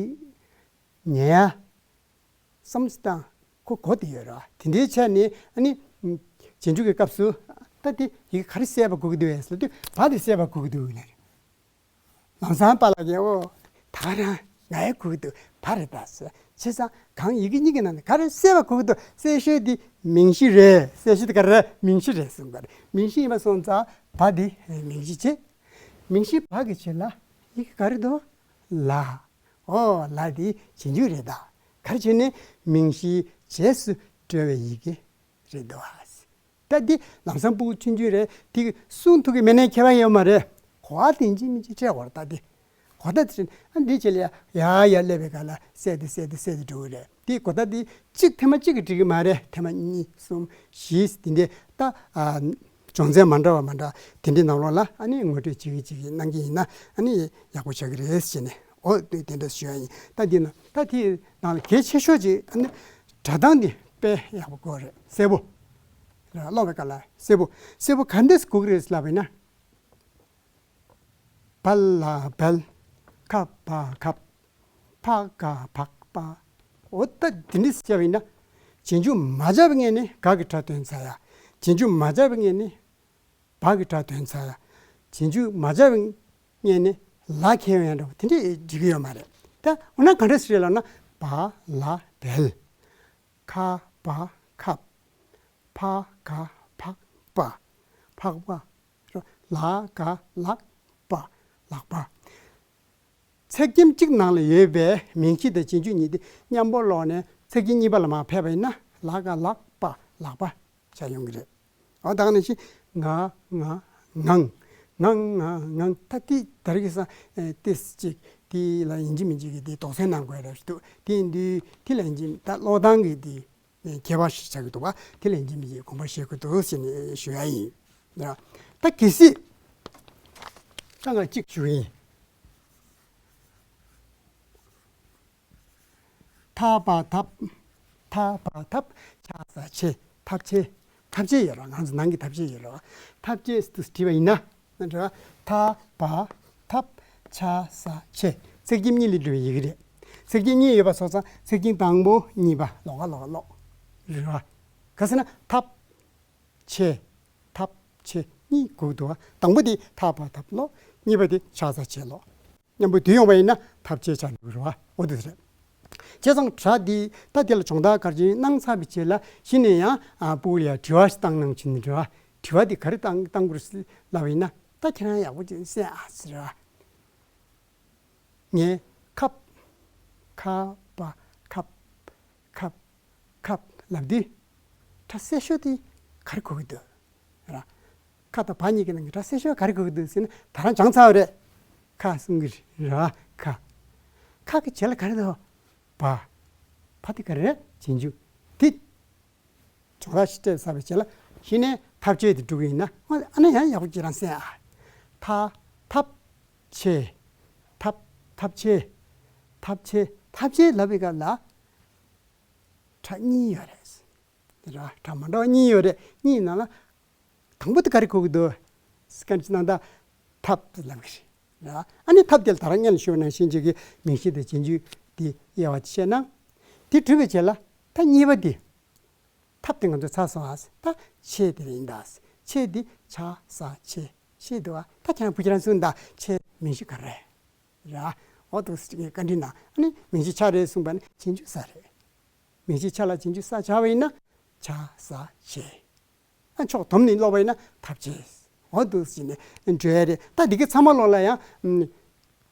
ཉན་ཡ། བསམ་སྟངས་ཁོ་གོ་དེ་ཡོད་ར། དེ་འདྲའི་ཆ་ནས་ཨ་ནི་རྗེས་འཇུག་གི་སྐབས་སུ་ད་དེ་ཡི་གེ་ག་རེ་གསལ་བ་གོ་གི་འདུག་ཟེར་དུས་བ་དེ་གསལ་བ་གོ་གི་འདུག་ལབ་རེད། ལམ་སང་པཱ་ལགས་ཀྱིས་ཨོ། ད་ག་རང་ང་ཡི་གོ་གི་འདུག་བ་རེད་ད་ཟེར། བྱས་ཙང་གང་ཡི་གེ་གཉིས་ཀྱི་ནང་ནས་ག་རེ་གསལ་བ་གོ་གི་འདུག་གསལ་ཤོས་དེ་མིང་གཞི་རེད། གསལ་ཤོས་དེ་ག་རེ་རེད། མིང་གཞི་རེད་གསུངས་པ་རེད། མིང་གཞི་ཡིན་པ་སོང་ཙང་བ་དེ་མིང་གཞི་བྱས། མིང་གཞི་བ་གི་རྗེས་ལ་ཡི་གེ་ག་རེ་འདུག་ལ། ཨོ་ལ་དེ་རྗེས་འཇུག་རེད་ད། ག་རེ་བྱས་ནས་མིང་གཞིའི་རྗེས་སུ་འགྲོ་བའི་ཡི་གེ་རེད་འདུག་བ། ད་འདི་ལམ་སང་ཕྲུ་གུ་ཆུང་ཆུང་རེད། དེ་གསུང་ཐུབ་ཀྱི་མེད་ནའི་ཁྱད་པར་ཡོད་མ་རེད། གོ་བ་དེ་ཡིན་གཅིག་མིན་གཅིག་སྤྲད་དགོས་རེད། ད་འདི་གོ་བ་དེ་ཨ་འདི་བྱས་ལ་ཡ་ཡ་ཡ་སླེབས་པའི་སྐབས་ལ་གསལ་དེ་གསལ་དེ་གསལ་དེ་འགྲོ་གི་རེད། དེ་གོ་བ་དེ་གཅིག་ཐེངས་མ་གཅིག་གིས་འགྲིག་གི་མ་རེད། ཐེངས་མ་གཉིས་གསུམ་བཞི་དེ་འདྲས་ད་ཨ་སྦྱོང་ཚན་མ་འདྲ་བ་མ་འདྲ་དེ་འདྲའི་ནང་ལོགས་ལ་ཨ་ནི་ངོ་སྤྲོད་བྱེད་ཀྱི་བྱེད་ཀྱི་གནང་གི་ཡིན་ན་ཨ་ནི་ཡག་པོ་ཆགས་ཀྱི་རེད་ཟེར་ནས། འོ་དེ་དེ་འདྲ་ཞུ་ཡ་ཡིན། ད་འདི་ན་ད་དེའི་ནང་ལ་གལ་ཆེ་ཤོས་ཅིག་ཨ་ནི་སྒྲ་གདངས་འདི་དཔེ་ཡག་པོ་དགོས་རེད། གསལ་པོ། ཀློག་པའི་སྐབས་ལ་གསལ་པོ། གསལ་པོ་ག་འདྲས་དགོས་ཀྱི་རེད་ལབ་པ་ཡིན་ན། བ་ལ་བལ། ཁ་བ་ཁབ། ཕ་ག་ཕག་པ། འོ་ད་འདི་འདྲས་བྱས་པ་ཡིན་ན། རྗེས་འཇུག་མ་སྦྱར་བའི་སྔོན་ནས་ག་གི་སྒྲ་འདོན་ཚར་ཡ། རྗེས་འཇུག་མ་སྦྱར་བའི་སྔོན་ནས་བ་གི་སྒྲ་འདོན་ཚར་ཡ། རྗེས་འཇུག་མ་སྦྱར་བའི་སྔོན་ནས་ལ་འཁེལ་ཡོང་ཡ་འདྲ་བོ་དེ་འདྲས་འགྲིག་གི་ཡོད་མ་རེད། ད་འོ་ན་ག་འདྲས་རེད་ལབ་ན། བ་ལ་བལ། ཁ་བ་ཁབ། ཕ་ག་ཕག་ པ། ཕག་པ། ལ་ག་ལག་པ། ལག་པ། ཚེག་སྐྱེམས་གཅིག་ནང་ལ་ཡོད་པའི་མིང་གཞི་དང་རྗེས་འཇུག་གཉིས་དེ་མཉམ་པོ་ཀློག་ནས་ཚེག་སྐྱེམས་གཉིས་པ་ལ་མར་ཕེབས་པ་ཡིན་ན་ལ་ག་ལག་པ་ལག་པ་ཆགས་ཡོང་གི་རེད། འོ་ད་ག་ནང་བཞིན་ང་ང་ངང་། ངང་ང་ངང་། ད་དེ་ད་རེས་ཀྱི་སང་ཏེས་ཅིག་དེ་ལ་ཡིན་གཅིག་མིན་གཅིག་གི་དེ་དོགས་ཟོན་གནང་དགོས་རེད་འདུག་དེ་ཡིན་དུས་དེ་ལ་ཡིན་གཅིག་ད་ཀློག་སྟངས་ཀྱི་དེ་ཁྱད་པར་ཞིག་ཆགས་ཀྱི་འདུག་བ། དེ་ལ་ཡིན་གཅིག་མིན་གཅིག་དགོངས་པ་བཞེས་དགོས་འདུག་ཟེར་ནས་ཞུ་ཡ་ཡིན། ཡ། ད་གལ་སྲིད་ད་ང་གཅིག་ཞུ་ཡིན། ཐ་བ་ཐབ། ཐ་བ་ཐབ། ཆ་ས་ཆེ། ཐབ་ཆེ། ཐབ་ཆེ་ཡོད་ར། ང་ཚོ་ནང་གི་ཐབ་ཆེ་ཡོད་ར། ཐབ་ཆེ་དུ་བྲིས་པ་ཡིན་ན་ན་འདྲ། ཐ་བ་ཐབ། ཆ་ས་ཆེ། ཚེག་སྐྱེམས་གཉིས་ལས་གྲུབ་པའི་ཡི་གེ་རེད། ཚེག་སྐྱེམས་གཉིས་ཡོད་པ་སོང་ཙང་ཚེག་སྐྱེམས་དང་པོ་གཉིས་པ་ལོགས་ཀ་ལོགས་ཀ་ཀློག་རེད་ར། ག་ཟེར་ན་ཐབ་ཆེ། ཐབ་ཆེ་གཉིས་དགོས་འདུག་བ། དང་པོ་དེ་ཐ་བ་ཐབ་ཀློག་གཉིས་པ་དེ་ཆ་ས་ཆེ་ཀློག་མཉམ་པོ་དེ་ཡོང་བ་ཡིན་ན་ཐབ་ཆེ་ཆགས་འགྲོ་གི་རེད་བ། འོ་དེ་རེད། བྱས་ཙང་སྒྲ་འདི་ད་དེ་ལ་སྦྱོང་བརྡར་ག་རེ་བྱས་གནང་ཚར་བའི་རྗེས་ལ་གཞི་ནས་ཡང་ཨ་སྤུ་གུ་ལ་ཡང་དྲི་བ་ཞིག་བཏང་གནང་བྱས་ནས་རེད་བ། དྲི་བ་འདི་ག་རེ་བཏང་བཏང་དགོས་རེད་ལབ་པ་ཡིན་ན་ད་ཁྱེད་རང་ཡག་པོ་ཅིག་གསན་ཨ་ཟེར་བ། ངས་ཁབ། ཁ་པ་ཁབ། ཁབ། ཁབ་ལབ་དུས་སྒྲ་གསལ་ཤོས་དེ་ག་རེ་གོ་གི་འདུག་ར། ཁ་དང་བ་གཉིས་ཀྱི་ནང་གི་སྒྲ་གསལ་ཤོས་ག་རེ་གོ་གི་འདུག་ཟེར་ན་ད་རང་སྦྱངས་ཚར་བ་རེད། ཁ་གསུང་གི་རེད་ར། ཁ། ཁ་གི་རྗེས་ལ་ག་རེ་འདུག་བ། བ་དེ་ག་རེ་རེད། རྗེས་འཇུག་དེ། སྦྱོང་བརྡར་ཞིག་སྤྲད་ཚར་བའི་རྗེས་ལ་གཞི་ནས་ཐབ་ཆེ་དེ་འགྲོ་གི་ཡིན་ན་ཨ་ནི་ཡང་ཡག་པོ་ཅིག་རང་གསན་ཨ། ཐ། ཐབ། ཆེ། ཐབ། ཐབ་ཆེ། ཐབ་ཆེ། ཐབ་ཆེ་ལབ་པའི་སྐབས་ལ་སྒྲ་གཉིས་ཡོད་རེད། དེ་ར་སྒྲ་མ་འདྲ་བ་གཉིས་ཡོད་རེད། གཉིས་ནང་ལ་དང་པོ་དེ་ག་རེ་གོ་གི་འདུག་སྐད་ཆ་ནང་ད་ཐབ་ལབ་གི་རེད། ཨ་ནི་ཐབ་དེ་ལ་ད་རང་སྔོན་ལ་ཞུས་པ་ནང་བཞིན་གཅིག་གི་མིང་གཞི་དང་རྗེས་འཇུག་དེ་དབྱེ་བ་དེ་བཤད་ན། དེ་གྲུབ་པའི་རྗེས་ལ་ད་གཉིས་པ་དེ། ཐབ་དེ་ང་ཚོ་ཚར་སོང་ཨ། ད་ཆེ་དེ་ཡིན་ད། ཆེ་དེ་ཆ་ས་ཆེ་ཆེ་འདུག་ཨ། ད་ཁྱེད་རང་བུ་ཁྱེད་རང་གསུངས་ད་ཆེ་མིང་གཞི་ག་རེ་རེད། འོ་དུ་བཀའ་འདྲི་ན་ཨ་ནི་མིང་གཞི་ཆ་རེད་གསུངས་པ་ནི་རྗེས་འཇུག་ས་རེད། མིང་གཞི་ཆ་ལ་རྗེས་འཇུག་ས་བྱ་བ་ཡིན་ན་ཆ་ས་ཆེ། ཨ་ཕྱོགས་བསྡོམས་ནས་ཀློག་པ་ཡིན་ན་ཐབ་ཆེ། འོ་དུ་ཟེར་ནས་འགྲོ་ཡ་རེད། ད་འདི་གའི་ཚང་མ་ཀློག་ལ་ཡང་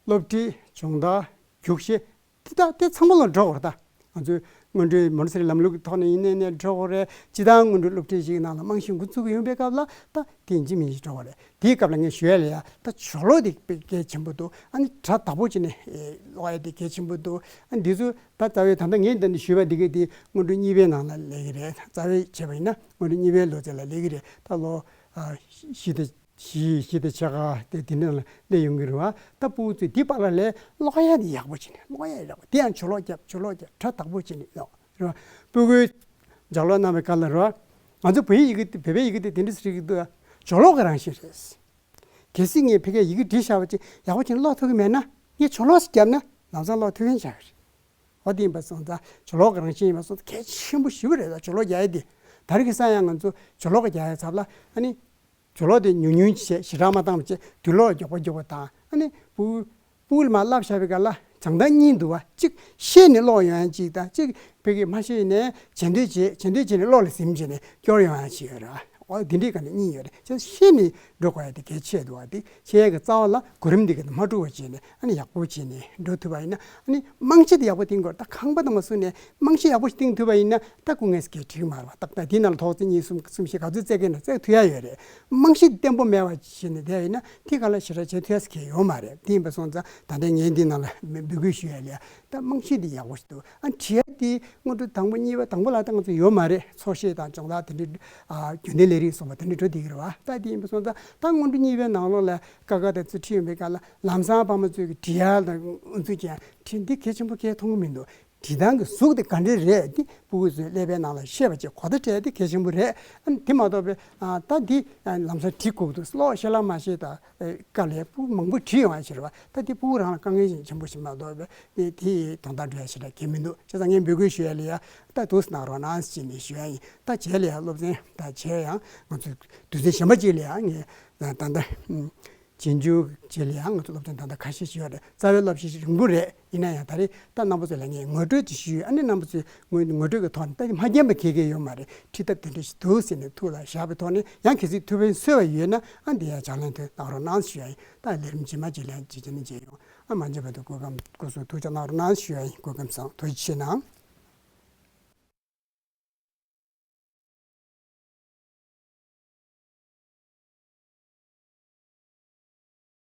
སློབ་ཁྲིད་སྦྱོང་བརྡར་རྒྱུགས་བཤད་དེ་དག་དེ་ཚང་མ་ལ་འགྲོ་བར་ད། ང་ཚོའི་སྔོན་འགྲོའི་མོན་སེར་ལམ་ལུགས་ཀྱི་ཐོག་ནས་ཡིན་ནའི་ནས་འགྲོ་དགོས་རེད། སྤྱི་བཏང་སྔོན་འགྲོའི་སློབ་ཁྲིད་ཞིག་ནང་ལ་རྨང་གཞི་འགོ་ཚུགས་ཀྱི་ཡོང་པའི་སྐབས་ལ་ད་དེ་ཡིན་གཅིག་མིན་གཅིག་འགྲོ་དགོས་རེད། དེའི་སྐབས་ལ་ངས་ཞུ་ཡ་ལ་ཡ་ད་ཇོ་ལོག་དེ་དཔེ་གལ་ཆེན་པོ་འདུག་ཨ་ནི་སྒྲ་དག་པོ་བྱས་ནས་ཀློག་ཡ་དེ་གལ་ཆེན་པོ་འདུག་ཨ་འདི་ཚོ་ད་རྩ་བའི་ད་ལྟ་ངས་འདི་འདྲ་ཞུས་པ་འདི་གའི་དེ་སྔོན་འགྲོ་གཉིས་པའི་ནང་ལ་སླེབས་ཀྱི་རེད། རྩ་བའི་བྱས་པ་ཡིན་ན་སྔོན་འགྲོ་གཉིས་པའི་ལོ་ཚད་ལ་སླེབས་ཀྱི་རེད། ད་ལོ་བཞི་དང་བཞི་བཞི་དང་ཕྱེད་ཀ་དེ་དེ་འདྲ་ལ་སླེབས་ཡོང་གི་རེད་བ། ད་སྤུ་གུ་ཚོས་འདི་པར་ལ་ལས་ཀློག་ཡ་དེ་ཡག་པོ་བྱས་ནས་ཀློག་ཡ་ཡག་པོ་དེ་ཡང་ཇོ་ལོག་རྒྱབ་ཇོ་ལོག་རྒྱབ་སྒྲ་དག་པོ་བྱས་ནས་ཀློག་རེད་བ། སྤུ་གུའི་ལྗགས་ཀློག་གནང་བའི་སྐབས་ལ་རེད་བ། ང་ཚོ་བོད་ཡིག་ཡི་གེ་དེ་བོད་པའི་ཡི་གེ་དེ་དེ་འདྲ་ཞིག་རེད་འདུག་ཇོ་ལོག་གི་རང་བཞིན་རེད། གལ་སྲིད་ངས་ཕ་གིར་ཡི་གེ་བྲིས་བཞག་པ་ཅིག་ཡག་པོ་བྱས་ནས་ཀློག་ཐུབ་ཀྱི་མེད་ན་ངས་ཇོ་ལོག་ཞིག་བརྒྱབ་ན་ལམ་སང་ཀློག་ཐུབ་མཁན་ཆགས་ཀྱི་རེད། འོ་དེ་ཡིན་པ་སོང་ཙང་ཇོ་ལོག་གི་རང་བཞིན་ཡིན་པ་སོང་ཙང་གལ་ཆེན་པོ་ཞེ་པོ་རེད། ད་ཇོ་ལོག་རྒྱག་ཡ་དེ་ད་རེས་ཀྱི་སང་ཡང་ང་ཚོ་ཇོ་ལོག་གི་རྒྱག་ཡ་ཚབ་ལ་ཨ་ནི་ཇོ་ལོག་དེ་ཉུང་ཉུང་བྱས་ཞེ་དྲག་མ་བཏང་བ་བྱས་དུག་ལོག་མགྱོགས་པོ་མགྱོགས་པོ་བཏང་ཨ་ནི་སྤུ་སྤུ་གུ་ལ་མར་བསླབ་བཞག་པའི་སྐབས་ལ་སྦྱང་སྟངས་གཉིས་འདུག་བ། གཅིག་ཤེས་ནས་ཀློག་ཡོང་ཡ་གཅིག་དང་གཅིག་ཕ་གིར་མ་ཤེས་ནས་བྱེད་འདོད་བྱེད་བྱེད་འདོད་བྱེད་ནས་ཀློག་ལ་ཟིན་བྱས་ནས་སྐྱོར་ཡོང་ཡ་གཅིག་ཡོད་རེད་བ། འོ་དེ་འདྲའི་སྒང་ནས་གཉིས་ཡོད་རེད། བྱས་ཤེས་ནས་འགྲོ་དགོས་ཡ་དེ་གལ་ཆེ་འདུག་བ། དེ་ཤེས་ཡ་གི་རྩ་བ་ལ་གོ་རིམ་འདི་ག་དེ་མ་འཁྲུག་པ་བྱས་ནས་ཨ་ནི་ཡག་པོ་བྱས་ནས་འགྲོ་ཐུབ་པ་ཡིན་ན་ཨ་ནི་རྨང་གཞི་དེ་ཡག་པོ་བཏིང་དགོས་རེད། ད་ཁང་པ་དང་མ་བཟུང་ནས་རྨང་གཞི་ཡག་པོ་ཞིག་བཏིང་ཐུབ་པ་ཡིན་ན་ད་སྐུ་ངལ་གྱི་འགྲིག་མ་རེད་བ། ཏག་ཏག་དེའི་ནང་ལ་ཐོག་བརྩེགས་གཉིས་གསུམ་གསུམ་བཞི་ག་ཚོད་བརྩེགས་ཀྱི་ན་བརྩེགས་ཐུབ་ཡ་ཡོད་རེད། རྨང་གཞི་བརྟན་པོ་མེད་པ་བྱས་ནས་བསྡད་ཡིན་ན་དེ་ག་ལ་ཞེ་དྲག་བྱེད་ཐུབ་ཡ་ཟེར་མཁན་ཡོད་མ་རེད། དེ་ཡིན་པ་སོང་ཙང་ད་ལྟ་ངས་འདི་ནང་ལ་འབོད་སྐུལ་ཞུ་ཡ་ལ་ཡ་ད་རྨང་གཞི་འདི་ཡག་པོ་ཞིག་འདུག་ཨ་བྲིས་ཡ་དེ་སྔོན་འགྲོ་དང་པོ་གཉིས་པ་དང་པོ་ལ་ད་ང་ཚོ་ཡོད་མ་རེད། ཚོགས་ཤེས་དང་སྦྱོང་བརྡར་དེ་འདྲའི་ཨ་རྒྱུན་ལྡན་ལས་རིགས་སོགས་པ་དེ་འདྲའི་འགྲོ་བསྡད་ཀྱི་རེད་བ། ད་དེ་ཡིན་པ་སོང་ཙང་ད་སྔོན་འགྲོ་གཉིས་པའི་ནང་ལོགས་ལ་ཀ་ཁ་དང་ཚུར་ཁྲིད་ཡོང་པའི་སྐབས་ལ་ལམ་སང་ཕ་མ་ཚོས་ཀྱི་བྲིས་ཡ་དང་ཨུ་ཚུགས་ཀྱང་བྲིས་འདི་གལ་ཆེན་པོ་གལ་མཐོང་གི་མི་འདུག་བྲིས་སྟངས་ཀྱི་གཟུགས་དེ་ག་འདྲ་རེད་དེ་སྤུ་གུ་ཚོའི་ཀླད་པའི་ནང་ལ་ཤེས་པ་བྱས་གོ་བརྡ་སྤྲད་དེ་གལ་ཆེན་པོ་རེད། ཨ་ནི་དེ་མ་གཏོགས་པའི་ཨ་ད་འདི་ཨ་ལམ་སང་བྲིས་དགོས་འདུག་ཀློག་ཤེས་ལ་མ་ཤེས་ད་ཨེ་དཀའ་ལས་སྤུ་གུ་མང་པོ་བྲིས་ཡོང་ཡ་ཕྱིར་བ། ད་དེ་སྤུ་གུ་རང་ལ་དཀའ་ངལ་ཞིག་ཆེན་པོ་ཞིག་མ་གཏོགས་པའི་དེ་དེ་དོན་དག་འགྲོ་ཡ་ཞིག་ལ་གལ་མི་འདུག་བྱས་ཙང་ངས་འབོད་སྐུལ་ཞུ་ཡ་ལ་ཡ་ད་འདུག་སེ་གནང་རོགས་གནང་ཞེས་ནས་ཞུ་ཡ་ཡིན། ད་བྱས་ལ་ཡ་སློབ་ཚན་ད་བྱས་ཡང་ང་ཚོས་དུས་ཚོད་གཞན་པ་ཅིག་ལ་ཡ་ངས་ད་ད་ད། རྗེས་འཇུག་བྱེད་ལ་ཡང་ང་ཚོ་སློབ་སྦྱོང་ད་ལྟ་ཁ་ཤས་ཤིག་ཡོད་རེད། རྩ་བའི་སློབ་གཞི་རིང་པོ་རེད། ཡིན་ན་ཡང་ད་རེས་ད་རྣམ་པ་ཚོ་ལ་ངས་ངོ་སྤྲོད་ཅིག་ཞུས། ཨ་ནི་རྣམ་པ་ཚོས་ངོ་ངོ་སྤྲོད་ཀྱི་ཐོག་ནས་ད་མ་རྒན་པ་ག་གེ་ཡོད་མ་རེད། ཁྲིད་ཐབས་དེ་འདྲ་ཞིག་འདུག་ཟེར་ནས་ཐུགས་ལ་བཞག་པའི་ཐོག་ནས། ཡང་གལ་སྲིད་ཐུགས་ཕན་གསོས་པ་ཡོད་ན་ཨ་འདི་ཡང་ཕྱག་ལེན་དུ་གནང་རོགས་གནང་ཞུ་ཡ་ཡིན། ད་ལས་རིམ་རྗེས་མ་རྗེས་ལན་ཅིག་བྱས་ནས་མཇལ་ཡོང་། ཨ་མ་མཇལ་བར་དུ་སྐུ་ཁམས་སྐུ་གཟུགས་ཐུགས་ཅག་གནང་རོགས་གནང་ཞུ་ཡ་ཡིན། སྐུ་ཁམས་བཟང་། ཐུགས་རྗེ་ཆེ་གནང་།